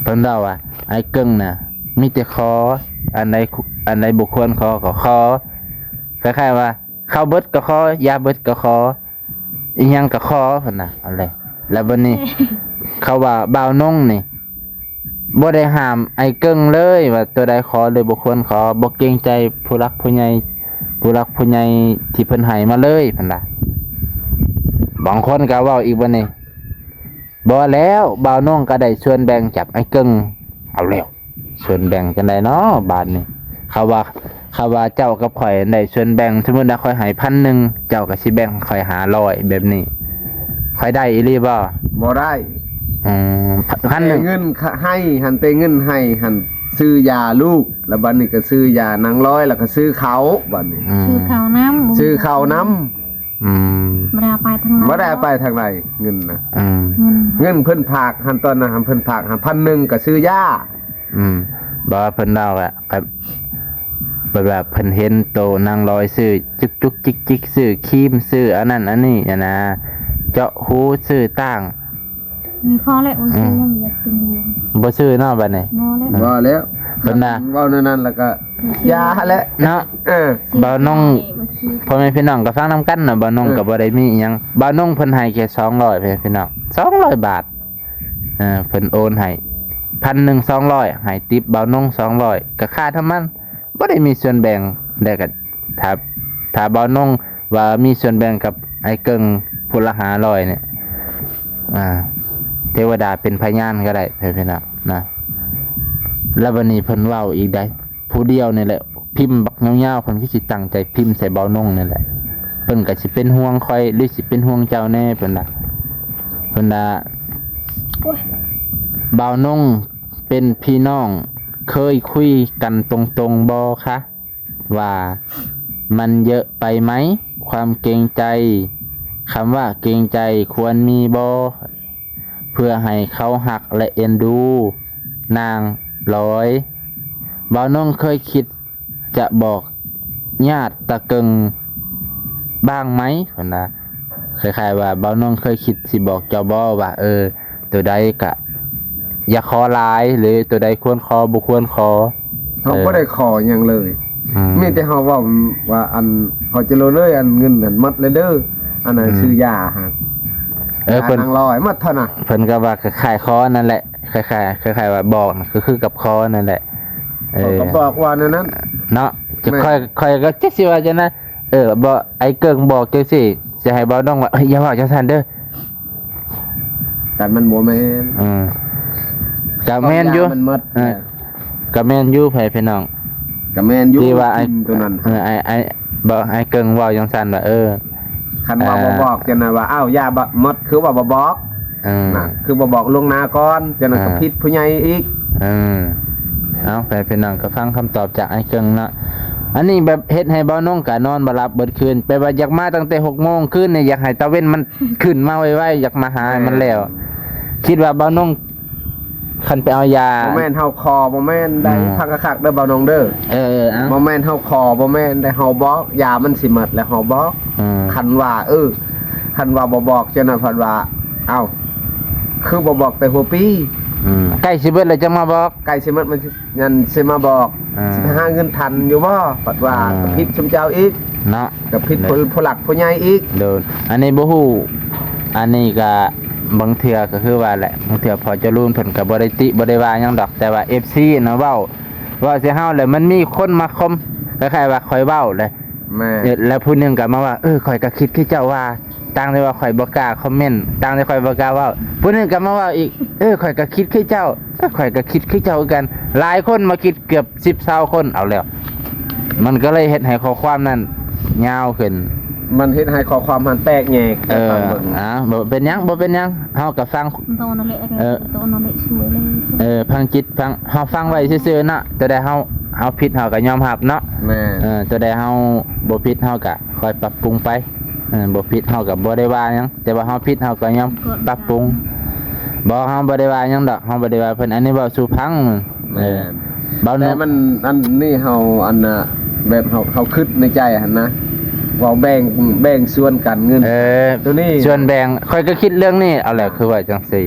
ເພິ່ນເວົ້າວ່າ ອ້າຍເກິ່ງນະ ມີແຕ່ຂໍ ອັນໃດ ອັນໃດບໍ່ຄວນຂໍກໍຂໍ. ຄ້າຍໆວ່າ ເຂົ້າເບິດກໍຂໍ ຢາເບິດກໍຂໍ ອີ່ຫຍັງກໍຂໍ ເພິ່ນນະ. ເອົາແຫຼະ ແລ້ວບັດນີ້ ເຂົາວ່າບ່າວນົງນີ້ ບໍ່ໄດ້ຫ້າມອ້າຍເກິ່ງເລີຍວ່າຕົວໃດຂໍຫຼືບໍ່ຄວນຂໍ, ບໍ່ເກງໃຈຜູ້ຫຼັກຜູ້ໃຫຍ່ ຜູ້ຫຼັກຜູ້ໃຫຍ່ທີ່ເພິ່ນໃຫ້ມາເລີຍ ເພິ່ນວ່າ. ບາງຄົນກໍເວົ້າອີກບັດນີ້ ບໍ່ແລ້ວ ບ່າວນົງກໍໄດ້ສ່ວນແບ່ງຈາກອ້າຍເກິ່ງ. ເອົາແລ້ວ ສ່ວນແບ່ງຈັ່ງໃດເນາະບາດນີ້? ເຂົາວ່າ ເຂົາວ່າເຈົ້າກັບຂ້ອຍໄດ້ສ່ວນແບ່ງ, ສົມມຸດວ່າຂ້ອຍໃຫ້ພັນໜຶ່ງ ເຈົ້າກໍຊິແບ່ງໃຫ້ຂ້ອຍຫ້າຮ້ອຍ ແບບນີ້ ຂ້ອຍໄດ້ອີ່ຫຼີບໍ່? ບໍ່ໄດ້. ອືມ ພັນໜຶ່ງ ແຕ່ເງິນໃຫ້ຫັ້ນ ແຕ່ເງິນໃຫ້ຫັ້ນ ຊື້ຢາລູກ ແລ້ວບັດນີ້ກໍຊື້ຢານາງລອຍ ແລ້ວກໍຊື້ເຂົ້າ ບັດນີ້ ອືມ ຊື້ເຂົ້ານຳ ຊື້ເຂົ້ານຳ. ອືມ ບໍ່ໄດ້ເອົາໄປທາງໃດ ບໍ່ໄດ້ເອົາໄປທາງໃດເງິນນະ. ອືມ ເງິນ ເງິນເພິ່ນຝາກຫັ້ນ ຕອນນັ້ນຫັ້ນເພິ່ນຝາກຫັ້ນພັນໜຶ່ງກໍຊື້ຢາ. ອືມ ບໍ່ ເພິ່ນເວົ້າແບບ ແບບວ່າເພິ່ນເຫັນໂຕນາງລອຍຊື້ຈຸກໆຈິກໆ ຊື້ຄຣີມ ຊື້ອັນນັ້ນອັນນີ້ຫັ້ນນະ ເຈາະຫູ ຊື້ຕ່າງ. ອືມ ພໍແລ້ວ ບໍ່ຊື້ ອືມ ຍັງບໍ່ຢາກກິນຢູ່ ບໍ່ຊື້ເນາະບັດນີ້. ບໍ່ແລ້ວ ບໍ່ແລ້ວ ເພິ່ນນະ ເວົ້າແນວນັ້ນແລ້ວກໍ ຢ່າແຫຼະເນາະ. ເອີ ບ່າວນົງ ພໍ່ແມ່ພີ່ນ້ອງກໍຟັງນຳກັນເນາະ, ບ່າວນົງ ເອີ ກໍບໍ່ໄດ້ມີອີ່ຫຍັງ. ບ່າວນົງເພິ່ນໃຫ້ແຄ່ສອງຮ້ອຍ ພີ່ນ້ອງ ສອງຮ້ອຍບາດ. ເອີ ເພິ່ນໂອນໃຫ້ພັນໜຶ່ງ ສອງຮ້ອຍ ໃຫ້ຕິບບ່າວນົງ ສອງຮ້ອຍ ກໍຄ່ານ້ຳມັນ ບໍ່ໄດ້ມີສ່ວນແບ່ງ ແລ້ວກໍຖ້າ ຖ້າບ່າວນົງວ່າມີສ່ວນແບ່ງກັບອ້າຍເກິ່ງຜູ້ລະຫ້າຮ້ອຍນີ້ ອ່າ ເທວະດາເປັນພະຍານກໍໄດ້ ເພື່ອນເນາະ ນະ. ແລ້ວບັດນີ້ເພິ່ນເວົ້າອີກໃດ ຜູ້ດຽວນີ້ແຫຼະ ພິມບັກຍາວໆ ເພິ່ນຄືຊິຕັ້ງໃຈພິມໃສ່ບ່າວນົງນີ້ແຫຼະ ເພິ່ນກໍຊິເປັນຫ່ວງຂ້ອຍ ຫຼື ຊິເປັນຫ່ວງເຈົ້າແດ່ ເພິ່ນວ່າ ເພິ່ນວ່າ ໂອ້ຍ ບ່າວນົງເປັນພີ່ນ້ອງ ເຄີຍຄຸຍກັນຕົງໆບໍ່ຄະ ວ່າມັນເຍີະໄປໄໝ? ຄວາມເກງໃຈ ຄຳວ່າເກງໃຈຄວນມີບໍ່? ເພື່ອໃຫ້ເຂົາຮັກ ແລະ ເອັນດູນາງຫຼອຍ. ບ່າວນົງເຄີຍຄິດຈະບອກຍາດຕາເກິ່ງບ້າງໄໝ? ເພິ່ນວ່າ ຄ້າຍໆວ່າ ບ່າວນົງເຄີຍຄິດຊິບອກເຈົ້າບໍ່ວ່າ ເອີ ໂຕໃດກະຢ່າຂໍຫຼາຍ ຫຼື ໂຕໃດຄວນຂໍ ບໍ່ຄວນຂໍ? ເຮົາ ເອີ ບໍ່ໄດ້ຂໍຫຍັງເລີຍ ອືມ ມີແຕ່ເຮົາເວົ້າວ່າ ອັນ ພໍ່ຈະເລີນເອີຍ ອັນເງິນນັ້ນໝົດແລ້ວເດີ ອັນນັ້ນ ອືມ ຊື້ຢາຫັ້ນ ເອີ ຢາ ເພິ່ນ ນາງລອຍໝົດເທົ່ານັ້ນ ເພິ່ນກໍວ່າຄ້າຍໆຂໍນັ້ນແຫຼະ ຄ້າຍໆ ຄ້າຍໆວ່າບອກນະ ຄື ຄືກັບຂໍນັ້ນແຫຼະ ເອີ ເຂົາກໍບອກວ່າແນວນັ້ນເນາະ ຈະ ແມ່ນ ຂ້ອຍ ຂ້ອຍກໍຈັກຊິວ່າຈັ່ງໃດ ເອີ ບໍ່ ອ້າຍເກິ່ງບອກຈັ່ງຊີ້ ຈະໃຫ້ບ່າວນົງວ່າ ເອີຍ ຢ່າເວົ້າຈັ່ງຊັ້ນເດີ ກັນມັນບໍ່ແມ່ນ ເອີ ກໍແມ່ນຢູ່ ຂອງຢາມັນໝົດ ເອີ ເອີ ກໍແມ່ນຢູ່ ໃຜພີ່ນ້ອງ ກໍແມ່ນຢູ່ ທີ່ວ່າໄອ້ ໂຕນັ້ນ ເອີ ໄອ້ ໄອ້ ບໍ່ ໄອ້ເກິ່ງເວົ້າຈັ່ງຊັ້ນວ່າ ເອີ ຄັນວ່າ ເອີ ບໍ່ບອກຈັ່ງນັ້ນວ່າ ອ້າວ ຢາບໍ່ໝົດ ຄືວ່າບໍ່ບອກ ເອີ ນະ ຄືບໍ່ບອກລ່ວງໜ້າກ່ອນ ຈັ່ງນັ້ນກໍ ເອີ ຜິດຜູ້ໃຫຍ່ອີກ ເອີ ເອົາ ໃຫ້ພີ່ນ້ອງກໍຟັງຄຳຕອບຈາກໄອ້ເກິ່ງເນາະ ອັນນີ້ແບບເຮັດໃຫ້ບ່າວນົງກະນອນບໍ່ຫຼັບເບິດຄືນ ແປວ່າຢາກມາຕັ້ງແຕ່ຫົກໂມງຄືນນີ້ ຢາກໃຫ້ຕາເວັນມັນຂຶ້ນມາໄວໆ ຢາກມາຫາໃຫ້ມັນແລ້ວ ແມ່ນ ຄິດວ່າບ່າວນົງ ຄັນໄປເອົາຢາ ບໍ່ແມ່ນເຮົາຂໍ ບໍ່ແມ່ນໄດ້ ອືມ ຟັງຄັກໆເດີບ່າວນົງເດີ ເອີໆ ເອົາ ບໍ່ແມ່ນເຮົາຂໍ ບໍ່ແມ່ນໄດ້ ເຮົາບອກ ຢາມັນຊິໝົດແລ້ວເຮົາບອກ ອືມ ຄັນວ່າ ເອີ ຄັນວ່າບໍ່ບອກຈັ່ງນັ້ນ ເພິ່ນວ່າ ເອົ້າ ຄືບໍ່ບອກແຕ່ຫົວປີ ອືມ ໃກ້ຊິເບິດແລ້ວຈັ່ງມາບອກ ໃກ້ຊິໝົດມັນຊິ ຍັນຊິມາບອກ ອາ ຊິໄປຫາເງິນທັນຢູ່ບໍ່? ບັດວ່າ ອາ ກໍຜິດຊຸມເຈົ້າອີກເນາະ ກໍຜິດ ໂດຍ ຜູ້ ຜູ້ຫຼັກຜູ້ໃຫຍ່ອີກ ໂດຍ ອັນນີ້ບໍ່ຮູ້ ອັນນີ້ກໍບາງເທື່ອກໍຄືວ່າແຫຼະ ບາງເທື່ອພໍ່ຈະລູນເພິ່ນກໍບໍ່ໄດ້ຕິບໍ່ໄດ້ວ່າຫຍັງດອກ ແຕ່ວ່າເອັຟຊີນະເວົ້າ ເວົ້າໃສ່ເຮົາແລ້ວມັນມີຄົນມາຄົມ ຄ້າຍໆວ່າຂ້ອຍເວົ້າແຫຼະ ແມ່ນ ເອີ ແລ້ວຜູ້ໜຶ່ງກໍມາວ່າ ເອີ ຂ້ອຍກໍຄິດຄືເຈົ້າວ່າ ຕ່າງແຕ່ວ່າຂ້ອຍບໍ່ກ້າຄອມເມັນ ຕ່າງແຕ່ຂ້ອຍບໍ່ກ້າເວົ້າ ຜູ້ໜຶ່ງກໍມາເວົ້າອີກ ເອີ ຂ້ອຍກໍຄິດຄືເຈົ້າ ເອີ ຂ້ອຍກໍຄິດຄືເຈົ້າຄືກັນ ຫຼາຍຄົນມາຄິດເກືອບສິບຊາວຄົນ ເອົາແລ້ວ ມັນກໍເລີຍເຮັດໃຫ້ຂໍ້ຄວາມນັ້ນຍາວຂຶ້ນ ມັນເຮັດໃຫ້ຂໍ້ຄວາມຫັ້ນແຕກແຍກ ເອີ ອ່າ ບໍ່ເປັນຫຍັງ ບໍ່ເປັນຫຍັງ ເຮົາກໍຟັງ ເອີ ເອີ ຟັງຈິດຟັງ ເຮົາຟັງໄວ້ຊື່ໆເນາະ ຕົວໃດເຮົາ ເຮົາຜິດເຮົາກໍຍອມຮັບເນາະ ແມ່ນ ເອີ ຕົວໃດເຮົາບໍ່ຜິດເຮົາກໍຄ່ອຍປັບປຸງໄປ ເອີ ບໍ່ຜິດເຮົາກໍບໍ່ໄດ້ວ່າຫຍັງ ແຕ່ວ່າເຮົາຜິດເຮົາກໍຍອມປັບປຸງ ບໍ່ ເຮົາບໍ່ໄດ້ວ່າຫຍັງດອກ ເຮົາບໍ່ໄດ້ວ່າເພິ່ນ ອັນນີ້ເວົ້າສູ່ຟັງ ເອີ ແມ່ນ ເວົ້າ ແຕ່ມັນ ອັນນີ້ເຮົາ ອັນນ່າ ແບບເຮົາ ເຮົາຄິດໃນໃຈຫັ້ນນະ ເວົ້າແບ່ງ ແບ່ງສ່ວນກັນເງິນ ເອີ ໂຕນີ້ ສ່ວນແບ່ງ ຂ້ອຍກໍຄິດເລື່ອງນີ້ ເອົາແຫຼະ ອ່າ ຄືວ່າຈັ່ງຊີ້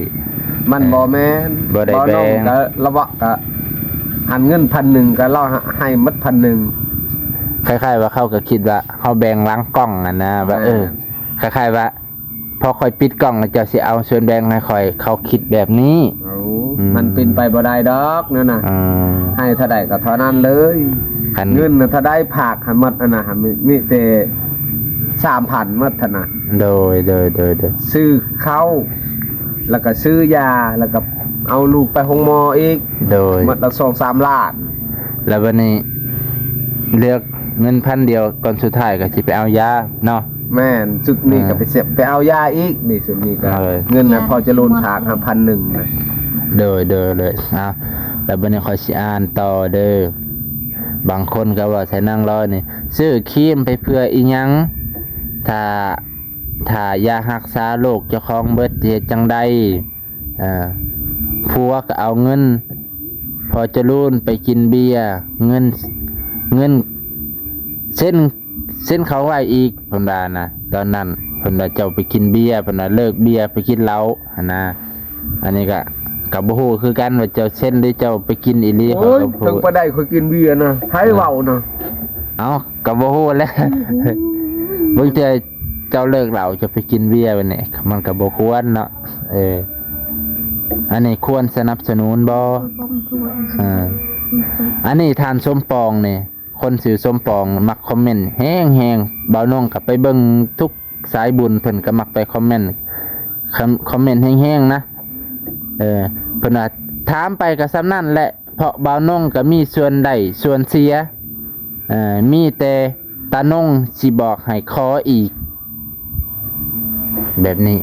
ມັນ ເອີ ບໍ່ແມ່ນ ບໍ່ໄດ້ແບ່ງ ເວົ້ານຳກໍລະເວາະ ກໍ ອັນເງິນພັນໜຶ່ງກໍລາວໃຫ້ໝົດພັນໜຶ່ງ ຄ້າຍໆວ່າເຂົາກໍຄິດວ່າເຮົາແບ່ງຫຼັງກ້ອງຫັ້ນນະ ວ່າ ເອີ ແມ່ນ ຄ້າຍໆວ່າ ພໍຂ້ອຍປິດກ້ອງແລ້ວເຈົ້າຊິເອົາສ່ວນແບ່ງໃຫ້ຂ້ອຍ ເຂົາຄິດແບບນີ້ ເອົາ ອືມ ມັນເປັນໄປບໍ່ໄດ້ດອກແນວນັ້ນ ອືມ ໃຫ້ເທົ່າໃດກໍເທົ່ານັ້ນເລີຍ ຄັນ ເງິນນະເທົ່າໃດຝາກໃຫ້ໝົດຫັ້ນນະ ມີ ມີແຕ່ສາມພັນໝົດຫັ້ນນະ ໂດຍ ໂດຍ ໂດຍ ໂດຍ ຊື້ເຂົ້າ ແລ້ວກໍຊື້ຢາ ແລ້ວກໍເອົາລູກໄປໂຮງໝໍອີກ ໂດຍ ໝົດລະສອງສາມລ້ານ ແລ້ວບັດນີ້ເລືອກເງິນພັນດຽວ ກ່ອນສຸດທ້າຍກໍຊິໄປເອົາຢາເນາະ ແມ່ນ ຊຸດນີ້ ອ່າ ກໍໄປເສຍ ໄປເອົາຢາອີກ ນີ້ຊຸດນີ້ກໍ ເອີ ເງິນນະ ພໍ່ຈະລູນຝາກໃຫ້ພັນໜຶ່ງນະ ໂດຍ ໂດຍ ໂດຍ ເອົາ ແລ້ວບັດນີ້ຂ້ອຍຊິອ່ານຕໍ່ເດີ ບາງຄົນກໍເວົ້າໃສ່ນາງລອຍນີ້ ຊື້ຄຣີມໄປເພື່ອອີ່ຫຍັງ ຖ້າ ຖ້າຢາຮັກສາໂລກເຈົ້າຂອງເບິດ ຊິເຮັດຈັ່ງໃດ? ເອີ ຜົວກໍເອົາເງິນພໍ່ຈະລູນໄປກິນເບຍ ເງິນ ເງິນເຊັນ ເຊັນເຂົາໄວ້ອີກ ເພິ່ນວ່ານະ ຕອນນັ້ນ ເພິ່ນວ່າເຈົ້າໄປກິນເບຍ ເພິ່ນວ່າເລີກເບຍໄປກິນເຫຼົ້າຫັ້ນນະ ອັນນີ້ກໍ ກໍບໍ່ຮູ້ຄືກັນວ່າເຈົ້າເຊັນ ຫຼື ເຈົ້າໄປກິນອີ່ຫຼີ ໂອ້ຍ ເຖິງປານໃດຂ້ອຍກິນເບຍນະ ໃຜເວົ້ານະ ເອົ້າ ກໍບໍ່ຮູ້ແຫຼະ ບາງເທື່ອ ເຈົ້າເລີກເຫຼົ້າ ເຈົ້າໄປກິນເບຍແບບນີ້ ມັນກໍບໍ່ຄວນເນາະ ເອີ ອັນນີ້ຄວນສະໜັບສະໜູນບໍ່? ເອີ ອັນນີ້ທ່ານສົມປອງນີ້ ຄົນຊື່ສົມປອງມັກຄອມເມັນແຮງໆ. ບ່າວນົງກໍໄປເບິ່ງທຸກສາຍບຸນ ເພິ່ນກໍມັກໄປຄອມເມັນ ຄອມ ຄອມເມັນແຮງໆນະ. ເອີ ເພິ່ນວ່າ ຖາມໄປກໍສ່ຳນັ້ນແຫຼະ ເພາະບ່າວນົງກໍມີສ່ວນໄດ້ສ່ວນເສຍ ເອີ ມີແຕ່ຕານົງຊິບອກໃຫ້ຂໍອີກ ແບບນີ້.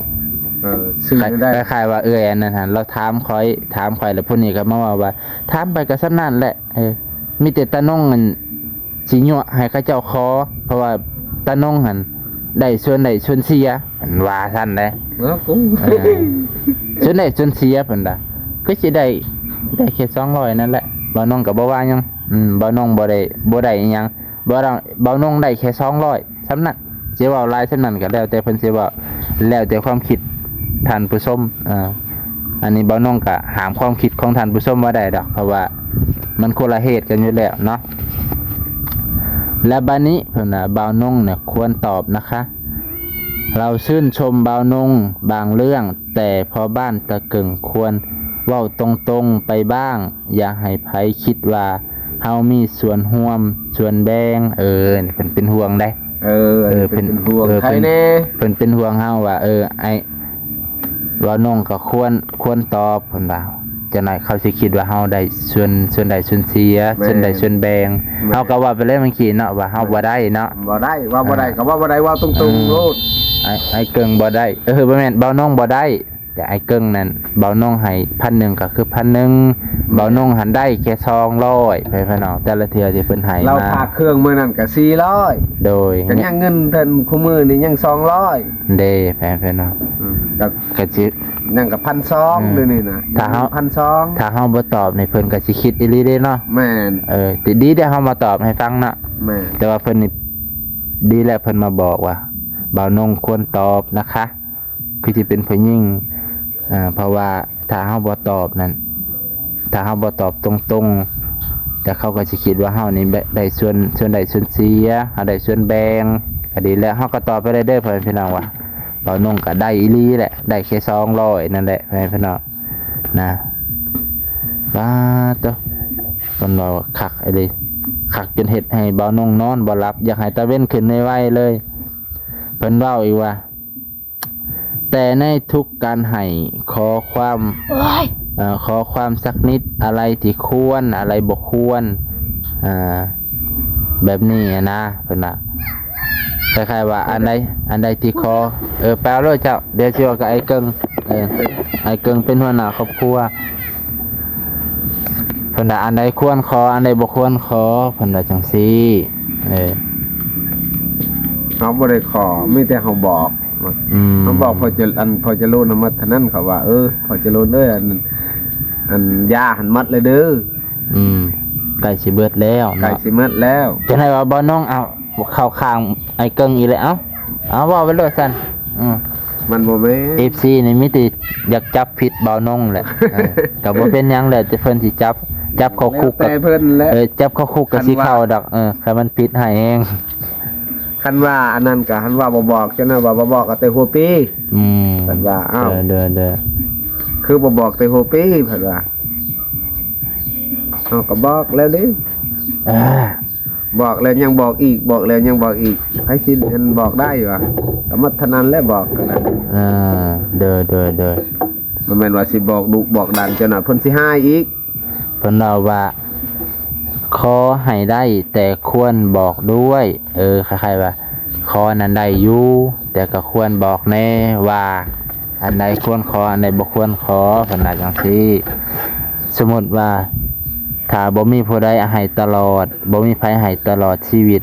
ເອີ ຊື່ໄດ້ ຄ້າຍໆວ່າເອື້ອຍອັນນັ້ນຫັ້ນ ລາວຖາມຂ້ອຍ ຖາມຂ້ອຍ ແລ້ວຜູ້ນີ້ກໍມາເວົ້າວ່າ ຖາມໄປກໍສ່ຳນັ້ນແຫຼະ ເອີ ມີແຕ່ຕານົງຫັ້ນ ຊິຍົວະໃຫ້ເຂົາເຈົ້າຂໍ ເພາະວ່າຕານົງຫັ້ນໄດ້ສ່ວນໄດ້ສ່ວນເສຍ ເພິ່ນວ່າຊັ້ນເດ້. ເອີ ສ່ວນໄດ້ສ່ວນເສຍເພິ່ນວ່າ ຄືຊິໄດ້ ໄດ້ແຄ່ສອງຮ້ອຍນັ້ນແຫຼະ. ບ່າວນົງກໍບໍ່ວ່າຫຍັງ ອືມ ບ່າວນົງບໍ່ໄດ້ ບໍ່ໄດ້ອີ່ຫຍັງ ບ່າວ ບ່າວນົງໄດ້ແຄ່ສອງຮ້ອຍສ່ຳນັ້ນ. ຊິເວົ້າຫຼາຍສ່ຳນັ້ນກໍແລ້ວແຕ່ເພິ່ນຊິເວົ້າ ແລ້ວແຕ່ຄວາມຄິດທ່ານຜູ້ຊົມ. ເອີ ອັນນີ້ບ່າວນົງກໍຫ້າມຄວາມຄິດຂອງທ່ານຜູ້ຊົມບໍ່ໄດ້ດອກ ເພາະວ່າມັນຄົນລະເຫດກັນຢູ່ແລ້ວເນາະ. ແລະ ບາດນີ້ເພິ່ນວ່າ ບ່າວນົງນະຄວນຕອບນະຄະ ເຮົາຊື່ນຊົມບ່າວນົງບາງເລື່ອງ ແຕ່ພໍ່ບ້ານຕາເກິ່ງຄວນເວົ້າຕົງໆໄປບ້າງ ຢ່າໃຫ້ໃຜຄິດວ່າເຮົາມີສ່ວນຮ່ວມສ່ວນແບ່ງ. ເອີ ເພິ່ນເປັນຫ່ວງໄດ໋. ເອີ ເອີ ເພິ່ນເປັນຫ່ວງ ເອີ ໃຜແດ່ ເພິ່ນເປັນຫ່ວງເຮົາວ່າ ເອີ ອ້າຍ ບ່າວນົງກໍຄວນ ຄວນຕອບ ເພິ່ນວ່າ ຈັ່ງໃດເຂົາຊິຄິດວ່າເຮົາໄດ້ສ່ວນ ສ່ວນໄດ້ສ່ວນເສຍ ແມ່ນ ສ່ວນໄດ້ສ່ວນແບ່ງ. ແມ່ນ ເຮົາກໍເວົ້າໄປແລ້ວເມື່ອກີ້ເນາະ ວ່າເຮົາ ແມ່ນ ບໍ່ໄດ້ເນາະ ບໍ່ໄດ້ ເວົ້າບໍ່ໄດ້ ເອີ ກໍເວົ້າບໍ່ໄດ້ ເວົ້າຕົງໆ ເອີ ໂລດ. ອ້າຍ ອ້າຍເກິ່ງບໍ່ໄດ້ ເອີ ບໍ່ແມ່ນ ບ່າວນົງບໍ່ໄດ້ ແຕ່ອ້າຍເກິ່ງນັ້ນ ບ່າວນົງໃຫ້ພັນໜຶ່ງກໍຄືພັນໜຶ່ງ ແມ່ນ ບ່າວນົງຫັ້ນໄດ້ແຄ່ສອງຮ້ອຍ ໄປພີ່ນ້ອງ ແຕ່ລະເທື່ອທີ່ເພິ່ນໃຫ້ມາ ລາວພາເຄື່ອງມື້ນັ້ນກໍສີ່ຮ້ອຍ ໂດຍ ກໍຍັງເງິນເພິ່ນຄູ່ມື້ນີ້ຍັງສອງຮ້ອຍເດ້ ໄປພີ່ນ້ອງ ອືມ ກໍ ກໍຊິ ຍັງກໍພັນສອງ ອືມ ດຽວນີ້ນະ ຖ້າເຮົາ ພັນສອງ ຖ້າເຮົາບໍ່ຕອບນີ້ເພິ່ນກໍຊິຄິດອີ່ຫຼີເດ້ເນາະ. ແມ່ນ ເອີ ດີ ດີແຕ່ເຮົາມາຕອບໃຫ້ຟັງເນາະ. ແມ່ນ ແຕ່ວ່າເພິ່ນນີ້ ດີແລ້ວເພິ່ນມາບອກວ່າ ບ່າວນົງຄວນຕອບນະຄະ ຄືຊິເປັນຜູ້ຍິງ ເອີ ເພາະວ່າຖ້າເຮົາບໍ່ຕອບນັ້ນ ຖ້າເຮົາບໍ່ຕອບຕົງໆ ແຕ່ເຂົາກໍຊິຄິດວ່າເຮົານີ້ໄດ້ ໄດ້ສ່ວນ ສ່ວນໄດ້ສ່ວນເສຍ ເຮົາໄດ້ສ່ວນແບ່ງ ກໍດີແລ້ວ. ເຮົາກໍຕອບໄປເລີຍເດີ ພໍ່ແມ່ພີ່ນ້ອງ ວ່າບ່າວນົງກໍໄດ້ອີ່ຫຼີແຫຼະ ໄດ້ແຄ່ສອງຮ້ອຍນັ້ນແຫຼະ ພໍ່ແມ່ພີ່ນ້ອງນະ. ປາດໂທ້ ເພິ່ນເວົ້າຄັກອີ່ຫຼີ ຄັກຈົນເຮັດໃຫ້ບ່າວນົງນອນບໍ່ຫຼັບ ຢາກໃຫ້ຕາເວັນຂຶ້ນໄວໆເລີຍ ເພິ່ນເວົ້າອີກວ່າ ແຕ່ໃນທຸກການໃຫ້ ຂໍຄວາມ ໂອ້ຍ ເອີ ຂໍຄວາມສັກນິດ ອະໄລທີ່ຄວນ ອະໄລບໍ່ຄວນ ເອີ ແບບນີ້ນະ ເພິ່ນວ່າ ຄ້າຍໆວ່າ ອັນໃດ ອັນໃດທີ່ຂໍ ເອີ ໄປເອົາໂລດເຈົ້າ ດຽວຊິເວົ້າກັບອ້າຍເກິ່ງ ເອີ ອ້າຍເກິ່ງເປັນຫົວໜ້າຄອບຄົວ ເພິ່ນວ່າ ອັນໃດຄວນຂໍ ອັນໃດບໍ່ຄວນຂໍ ເພິ່ນວ່າຈັ່ງຊີ້ ເອີ ເຮົາບໍ່ໄດ້ຂໍ ມີແຕ່ເຮົາບອກ ອືມ ເຮົາບອກພໍ່ຈະ ອັນ ພໍ່ຈະລູນນະໝົດເທົ່ານັ້ນ ເຂົາວ່າ ເອີ ພໍ່ຈະລູນເອີຍ ອັນ ອັນຢາຫັ້ນໝົດແລ້ວເດີ ອືມ ໃກ້ຊິເບິດແລ້ວເນາະ ໃກ້ຊິໝົດແລ້ວ ຈັ່ງໃດວ່າບ່າວນົງ ເອົາ ເຂົ້າຂ້າງອ້າຍເກິ່ງອີກແລ້ວ ເອົາ ເອົາ ເວົ້າໄປໂລດຊັ້ນ ອືມ ມັນບໍ່ແມ່ນ ເອັຟຊີນີ້ມີແຕ່ຢາກຈັບຜິດບ່າວນົງແຫຼະ ເອີ ກໍບໍ່ເປັນຫຍັງແຫຼະ ແຕ່ເພິ່ນຊິຈັບ ຈັບເຂົ້າຄຸກ ແລ້ວແຕ່ເພິ່ນແຫຼະ ເອີ ຈັບເຂົ້າຄຸກກໍຊິເຂົ້າດອກ ເອີ ຄັນມັນຜິດຮ້າຍແຮງ. ຄັນວ່າອັນນັ້ນກໍ ຄັນວ່າບໍ່ບອກ ຈັ່ງນັ້ນວ່າບໍ່ບອກກໍແຕ່ຫົວປີ ອືມ ເພິ່ນວ່າ ອ້າວ ເດີໆໆ ຄືບໍ່ບອກແຕ່ຫົວປີ ເພິ່ນວ່າ ເຮົາກໍບອກແລ້ວເດ້ ເອີ ບອກແລ້ວຍັງບອກອີກ ບອກແລ້ວຍັງບອກອີກ ໃຜຊິອັນບອກໄດ້ວະ ກໍໝົດເທົ່ານັ້ນແຫຼະບອກກັນນະ ເອີ ໂດຍໆໆ ບໍ່ແມ່ນວ່າຊິບອກດຸບອກດັນ ຈັ່ງນັ້ນເພິ່ນຊິຮ້າຍອີກ ເພິ່ນເວົ້າວ່າ ຂໍໃຫ້ໄດ້ແຕ່ຄວນບອກດ້ວຍ ເອີ ຄ້າຍໆວ່າ ຂໍນັ້ນໄດ້ຢູ່ ແຕ່ກໍຄວນບອກແດ່ວ່າ ອັນໃດຄວນຂໍ ອັນໃດບໍ່ຄວນຂໍ ເພິ່ນວ່າຈັ່ງຊີ້. ສົມມຸດວ່າ ຖ້າບໍ່ມີຜູ້ໃດໃຫ້ຕະຫຼອດ ບໍ່ມີໃຜໃຫ້ຕະຫຼອດຊີວິດ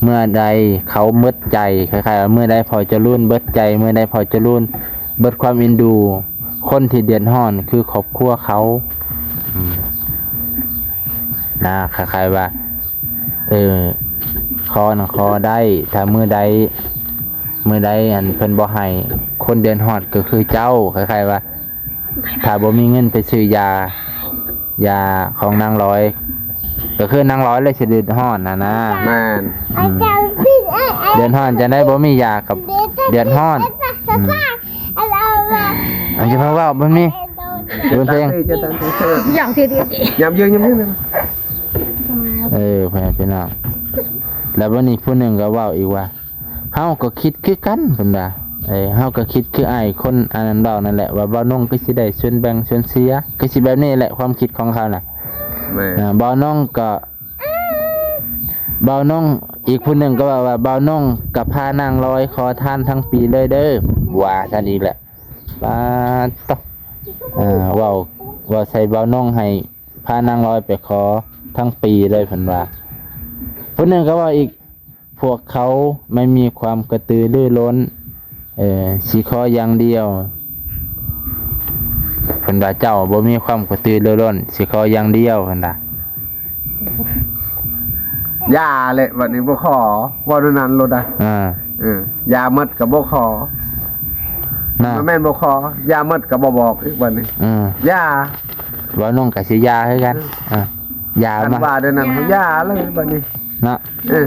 ເມື່ອໃດເຂົາໝົດໃຈ ຄ້າຍໆວ່າ ເມື່ອໃດພໍ່ຈະລູນເບິດໃຈ ເມື່ອໃດພໍ່ຈະລູນເບິດຄວາມເອັນດູ ຄົນທີ່ເດືອດຮ້ອນຄືຄອບຄົວເຂົາ ອືມ ນະ ຄ້າຍໆວ່າ ເອີ ຂໍນັ້ນຂໍໄດ້ ຖ້າມື້ໃດ ມື້ໃດ ອັນ ເພິ່ນບໍ່ໃຫ້ ຄົນເດືອດຮ້ອນກໍຄືເຈົ້າ ຄ້າຍໆວ່າ ຖ້າບໍ່ມີເງິນໄປຊື້ຢາ ຢາຂອງນາງລອຍ ກໍຄືນາງລອຍແຫຼະຊິເດືອດຮ້ອນຫັ້ນນະ ແມ່ນ ອືມ ເດືອດຮ້ອນຈັ່ງໃດ ບໍ່ມີຢາກໍເດືອດຮ້ອນ ອືມ ອັນທີ່ເພິ່ນເວົ້າແບບນີ້ ເປີດເພງ ຢ່າງທີ່ ເອີ ພໍ່ແມ່ພີ່ນ້ອງ ແລ້ວບັດນີ້ຜູ້ໜຶ່ງກໍເວົ້າອີກວ່າ ເຮົາກໍຄິດຄືກັນ ເພິ່ນວ່າ ເອີ ເຮົາກໍຄິດຄືອ້າຍຄົນອັນນັ້ນເວົ້ານັ້ນແຫຼະ ວ່າບ່າວນົງຄືຊິໄດ້ສ່ວນແບ່ງສ່ວນເສຍ ຄືຊິແບບນີ້ແຫຼະ ຄວາມຄິດຂອງເຂົານະ ແມ່ນ ອ່າ ບ່າວນົງກໍ ບ່າວນົງ ອີກຜູ້ໜຶ່ງກໍເວົ້າວ່າ ບ່າວນົງກໍພານາງລອຍຂໍທານທັງປີເລີຍເດີ ວ່າຊັ້ນອີກແຫຼະ ປາດໂທ້ ເອີ ເວົ້າ ເວົ້າໃສ່ບ່າວນົງໃຫ້ພານາງລອຍໄປຂໍທັງປີເລີຍ ເພິ່ນວ່າ ຜູ້ໜຶ່ງກໍເວົ້າອີກ ພວກເຂົາໄມ່ມີຄວາມກະຕືລືລົ້ນ ເອີ ຊິຂໍຢ່າງດຽວ ເພິ່ນວ່າ ເຈົ້າບໍ່ມີຄວາມກະຕືລືລົ້ນ ຊິຂໍຢ່າງດຽວ ເພິ່ນວ່າ ຢ່າແຫຼະ ບັດນີ້ບໍ່ຂໍ ເວົ້າແນວນັ້ນໂລດນະ ເອີ ເອີ ຢ່າໝົດກໍບໍ່ຂໍ ນະ ບໍ່ແມ່ນບໍ່ຂໍ ຢ່າໝົດກໍບໍ່ບອກອີກບັດນີ້ ເອີ ຢ່າ ບ່າວນົງກໍຊິຢ່າຄືກັນ ເອີ ເອີ ຢ່າ ຄັນວ່າແນວນັ້ນ ເຮົາຢ່າເລີຍບັດນີ້ ເນາະ ເອີ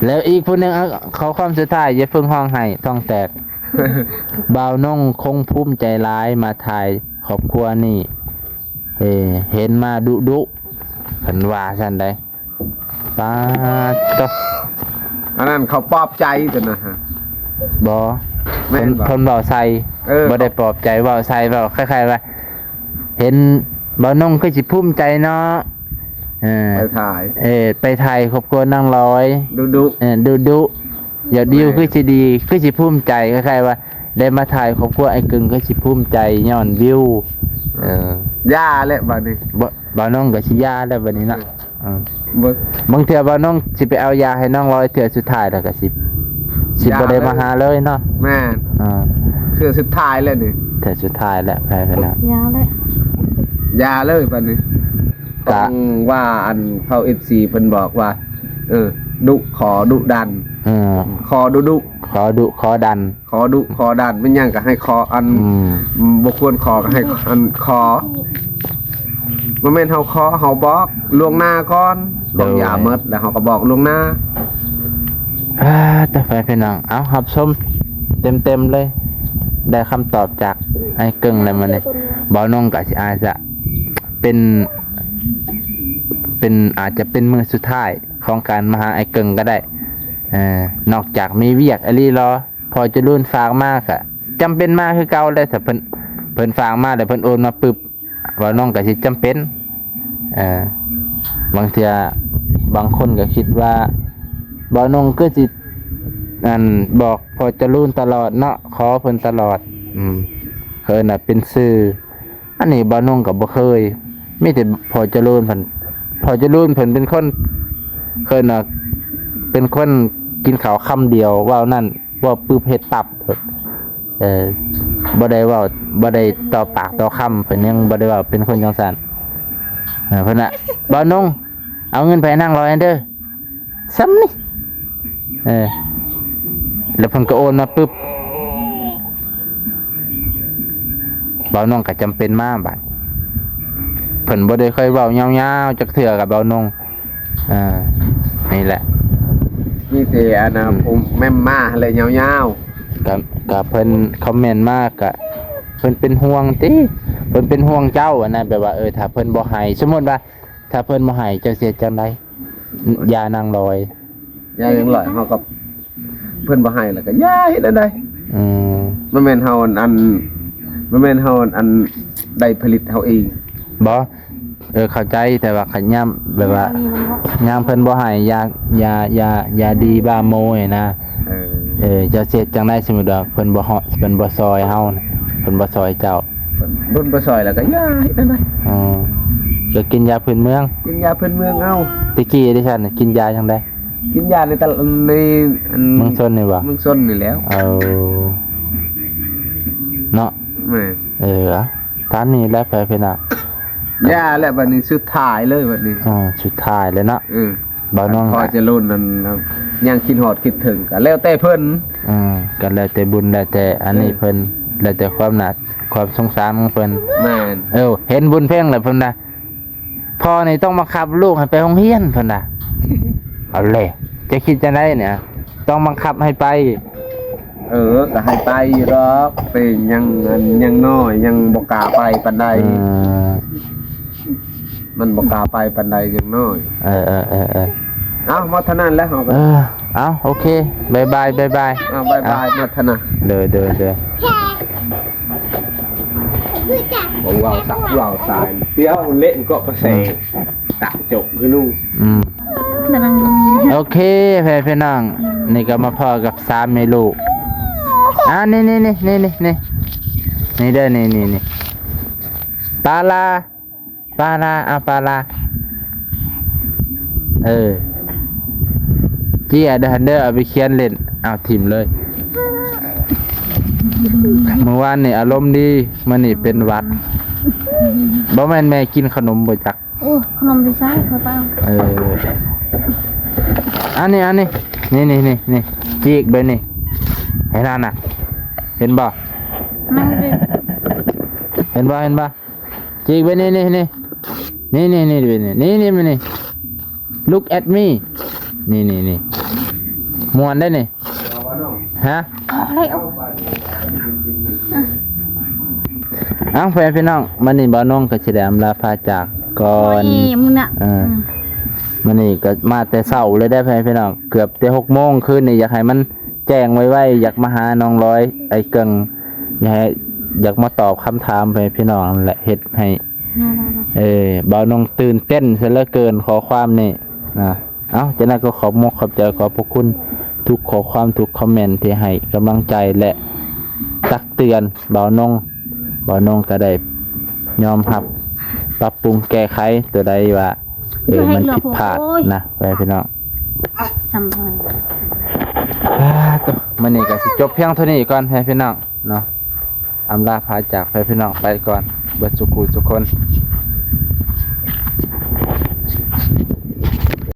ແລ້ວອີກຜູ້ໜຶ່ງ ເອົາ ຂໍ້ຄວາມສຸດທ້າຍ ຢ່າເພິ່ງຮ້ອງໄຫ້ທ້ອງແຕກ ບ່າວນົງຄົງພູມໃຈຫຼາຍມາຖ່າຍຄອບຄົວນີ້ ເອີ ເຫັນມາດຸໆ ເພິ່ນວ່າຊັ້ນໃດ ປາດໂທ້ ອັນນັ້ນເຂົາປອບໃຈຕົວນະ ບໍ່ ແມ່ນບໍ່ ເພິ່ນ ເພິ່ນເວົ້າໃສ່ ເອີ ບໍ່ໄດ້ປອບໃຈ ເວົ້າໃສ່ ເວົ້າຄ້າຍໆວ່າ ເຫັນບ່າວນົງຄືຊິພູມໃຈເນາະ ເອີ ໄປຖ່າຍ ເອີ ໄປຖ່າຍຄອບຄົວນາງລອຍ ດຸໆ ເອີ ດຸໆ ຢາກດີ ແມ່ນ ຄືຊິດີ ຄືຊິພູມໃຈ ຄ້າຍໆວ່າໄດ້ມາຖ່າຍຄອບຄົວອ້າຍກຶ່ງ ຄືຊິພູມໃຈຍ້ອນວິວ ເອີ ຢ່າແຫຼະບັດນີ້ ບໍ່ ບ່າວນົງກໍຊິຢ່າແລ້ວບັດນີ້ເນາະ ເອີ ເອີ ບໍ່ ບາງເທື່ອບ່າວນົງຊິໄປເອົາຢາໃຫ້ນ້ອງລອຍເທື່ອສຸດທ້າຍແລ້ວກໍຊິ ຊິບໍ່ໄດ້ມາຫາເລີຍເນາະ ແມ່ນ ອ່າ ເທື່ອສຸດທ້າຍແລ້ວນີ້ ເທື່ອສຸດທ້າຍແລ້ວ ແມ່ນແລ້ວ ຢ່າເລີຍ ຢ່າເລີຍບັດນີ້ ກະ ຕ້ອງວ່າອັນເຂົາ ເອັຟຊີ ເພິ່ນບອກວ່າ ເອີ ດຸ ຂໍ ດຸດັນ ເອີ ຂໍ ດຸ ຂໍ ດຸ ຂໍດັນ ຂໍ ດຸ ຂໍດັນ ແມ່ນຫຍັງກໍໃຫ້ຂໍ ອັນ ອືມ ບໍ່ຄວນຂໍກໍໃຫ້ ອັນ ຂໍ ບໍ່ແມ່ນເຮົາຂໍ ເຮົາບອກລ່ວງໜ້າກ່ອນ ບອກຢ່າໝົດ ແລ້ວເຮົາກໍບອກລ່ວງໜ້າ ອ່າ ຕໍ່ໄປພີ່ນ້ອງ ເອົາ ຮັບຊົມເຕັມໆເລີຍ ໄດ້ຄຳຕອບຈາກອ້າຍກຶ່ງແລ້ວມື້ນີ້ ບ່າວນົງກໍຊິອາດຈະ ເປັນ ເປັນ ອາດຈະເປັນມື້ສຸດທ້າຍຂອງການມາຫາອ້າຍເກິ່ງກໍໄດ້ ເອີ ນອກຈາກມີວຽກອີ່ຫຼີລໍ ພໍ່ຈະລຸນຝາກມາກະຈຳເປັນມາຄືເກົ່າແຫຼະ ຖ້າເພິ່ນ ເພິ່ນຝາກມາແລ້ວເພິ່ນໂອນມາປຶບ ບ່າວນົງກໍຊິຈຳເປັນ ເອີ ບາງເທື່ອບາງຄົນກໍຄິດວ່າ ບ່າວນົງຄືຊິ ອັນ ບອກພໍ່ຈະລຸນຕະຫຼອດເນາະ ຂໍເພິ່ນຕະຫຼອດ ອືມ ເອີ້ນວ່າເປັນສື່ ອັນນີ້ບ່າວນົງກໍບໍ່ເຄີຍ ມີແຕ່ພໍ່ຈະລຸນເພິ່ນ ພໍ່ຈະລຸນເພິ່ນເປັນຄົນ ເອີ້ນວ່າເປັນຄົນກິນເຂົ້າຄຳດຽວ ເວົ້ານັ້ນ ເວົ້າປຶບເຮັດປັບ ເອີ ບໍ່ໄດ້ເວົ້າ ບໍ່ໄດ້ຕໍ່ປາກຕໍ່ຄຳ ເພິ່ນຍັງບໍ່ໄດ້ເວົ້າ ເປັນຄົນຈັ່ງຊັ້ນ ເອີ ເພິ່ນວ່າ ບ່າວນົງ ເອົາເງິນໄປໃຫ້ນາງລອຍເດີ ສ່ຳນີ້ ເອີ ແລ້ວເພິ່ນກໍໂອນມາປຶບ ບ່າວນົງກໍຈຳເປັນມາບາດ ເພິ່ນບໍ່ໄດ້ຄ່ອຍເວົ້າຍາວໆຈັກເທື່ອກັບບ່າວນົງ ເອີ ນີ້ແຫຼະ ມີແຕ່ອັນນ່າ ອືມ ຜູ້ແມ່ນມາແຫຼະຍາວໆ ກໍ ກໍເພິ່ນຄອມເມັນມາ ກໍເພິ່ນເປັນຫ່ວງຕິ ເພິ່ນເປັນຫ່ວງເຈົ້າ ອັນນັ້ນ ແບບວ່າ ເອີ ຖ້າເພິ່ນບໍ່ໃຫ້ ສົມມຸດວ່າ ຖ້າເພິ່ນບໍ່ໃຫ້ ເຈົ້າຊິເຮັດຈັ່ງໃດ? ຢ່ານາງລອຍ ຢ່ານາງລອຍ ເຮົາກໍ ເພິ່ນບໍ່ໃຫ້ແລ້ວກໍຢ່າເຮັດອັນໃດ ອືມ ມັນແມ່ນເຮົາອັນ ມັນແມ່ນເຮົາອັນ ໄດ້ຜະລິດເຮົາເອງ ບໍ່ ເອີ ເຂົ້າໃຈ ແຕ່ວ່າຄັນຍາມແບບວ່າ ຍາມເພິ່ນບໍ່ໃຫ້ ຢ່າ ຢ່າ ຢ່າ ຢ່າດີບ້າໂມຍນະ ເອີ ເອີ ເຈົ້າຊິເຮັດຈັ່ງໃດ ສົມມຸດວ່າເພິ່ນບໍ່ເຮົາະ ເພິ່ນບໍ່ຊ່ອຍເຮົາ ເພິ່ນບໍ່ຊ່ອຍເຈົ້າ ເພິ່ນ ເພິ່ນບໍ່ຊ່ອຍແລ້ວກໍຢ່າເຮັດແນວໃດ ເອີ ກໍກິນຢາພື້ນເມືອງ ກິນຢາພື້ນເມືອງເອົາ ແຕ່ກີ້ເດຊັ້ນ ກິນຢາຈັ່ງໃດ ກິນຢາໃນຕະ ໃນອັນ ເມືອງຊົນນີ້ບໍ່ ເມືອງຊົນນີ້ແຫຼ້ວ ເອີ ເນາະ ແມ່ນ ເອີ ຕາມນີ້ແຫຼະ ໄປພີ່ນ້ອງ ຢ່າແຫຼະ ບັດນີ້ສຸດທ້າຍເລີຍ ບັດນີ້ ອ່າ ສຸດທ້າຍເລີຍເນາະ ເອີ ບ່າວນ້ອງ ພໍ່ຈະລຸນນັ້ນ ຍັງຄິດຮອດຄິດເຖິງ ກໍແລ້ວແຕ່ເພິ່ນ ອ່າ ກໍແລ້ວແຕ່ບຸນ ແລ້ວແຕ່ອັນນີ້ເພິ່ນ ເອີ ແລ້ວແຕ່ຄວາມໜ້າ ຄວາມສົງສານຂອງເພິ່ນ ແມ່ນ ເອີ ເຫັນບຸນເພັງແລ້ວເພິ່ນນະ ພໍ່ນີ້ຕ້ອງບັງຄັບລູກໃຫ້ໄປໂຮງຮຽນ ເພິ່ນນະ ເອົາແຫຼະ ຈະຄິດຈັ່ງໃດນີ້ ຕ້ອງບັງຄັບໃຫ້ໄປ ເອີ ກໍໃຫ້ໄປຢູ່ດອກ ແຕ່ຍັງ ຍັງນ້ອຍ ຍັງບໍ່ກ້າໄປປານໃດ. ເອີ ມັນບໍ່ກ້າໄປປານໃດ ຍັງນ້ອຍ. ເອີໆໆໆ ເອົາ ໝົດເທົ່ານັ້ນແຫຼະເຮົາກໍ. ເອີ ເອົາ ໂອເຄ ບາຍບາຍ ບາຍບາຍ. ເອົາ ບາຍບາຍ ເອົາ ໝົດເທົ່ານັ້ນ. ໂດຍໆໆ. ເວົ້າສັບເວົ້າສາຍ ດຽວເຫຼັ້ນເກາະປະແສ ອືມ ຕະຈົກຄືໜູ. ອືມ ໂອເຄ ແມ່ພີ່ນ້ອງ ນີ້ກໍມາພໍ້ກັບສາມແມ່ລູກ. ອ່າ ນີ້ໆໆ ນີ້ເດີ ນີ້ໆໆ ປາລາ ປາລາ ເອົາປາລາ. ເອີ ເຈ້ຍເດີຫັ້ນເດີ ເອົາໄປຂຽນເຫຼັ້ນ ເອົາຖິ້ມເລີຍ. ມື້ວານນີ້ອາລົມດີ ມື້ນີ້ເປັນຫວັດ. ບໍ່ແມ່ນແມ່ກິນຂະໜົມບໍ່ຈັກ? ໂອ້ ຂະໜົມຢູ່ໃສ? ຂ້ອຍໄປເອົາ. ເອີ ອັນນີ້ ອັນນີ້ ນີ້ໆໆ ຈີກແບບນີ້ ໃຫ້ນານນະ ເຫັນບໍ່? ເຫັນບໍ່ ເຫັນບໍ່? ຈີກໄປນີ້ ນີ້ ນີ້ ນີ້ ນີ້ ນີ້ ນີ້ Look at me ນີ້ ນີ້ ນີ້ ມ່ວນໄດ໋ນີ້ ຮະ? ພໍແລ້ວ. ເອົ້າ ພໍ່ແມ່ພີ່ນ້ອງ ມື້ນີ້ບ່າວນົງກໍຊິໄດ້ອຳລາພາຈາກກ່ອນ. ໂອ້ຍ ມື້ນະ ເອີ ອືມ ມື້ນີ້ກໍມາແຕ່ເຊົ້າເລີຍເດ້ ພໍ່ແມ່ພີ່ນ້ອງ ເກືອບແຕ່ຫົກໂມງ. ຄືນນີ້ຢາກໃຫ້ມັນ ແຈ້ງໄວໆ ຢາກມາຫານ້ອງລອຍ ອ້າຍເກິ່ງ ຢາກໃຫ້ ຢາກມາຕອບຄຳຖາມໃຫ້ພີ່ນ້ອງນັ້ນແຫຼະ ເຮັດໃຫ້ ເອີ ບ່າວນົງຕື່ນເຕັ້ນເສຍເຫຼືອເກີນ ຂໍ້ຄວາມນີ້ນະ. ເອົ້າ ຈັ່ງໃດກໍຂອບມົກຂອບໃຈ ຂອບພະຄຸນທຸກຂໍ້ຄວາມ ທຸກຄອມເມັນທີ່ໃຫ້ກຳລັງໃຈ ແລະ ຕັກເຕືອນບ່າວນົງ. ບ່າວນົງກໍໄດ້ຍອມຮັບ ປັບປຸງແກ້ໄຂຕົວໃດວ່າ ເອີ ມັນຜິດພາດນະ ພໍ່ແມ່ພີ່ນ້ອງ. ສຳພັນ ອ່າ ໂຕ ມື້ນີ້ກໍຊິຈົບພຽງເທົ່ານີ້ກ່ອນ ແມ່ພີ່ນ້ອງເນາະ. ອຳລາພາຈາກ ແມ່ພີ່ນ້ອງໄປກ່ອນ ເບິດສູ່ຄູ່ສູ່ຄົນ.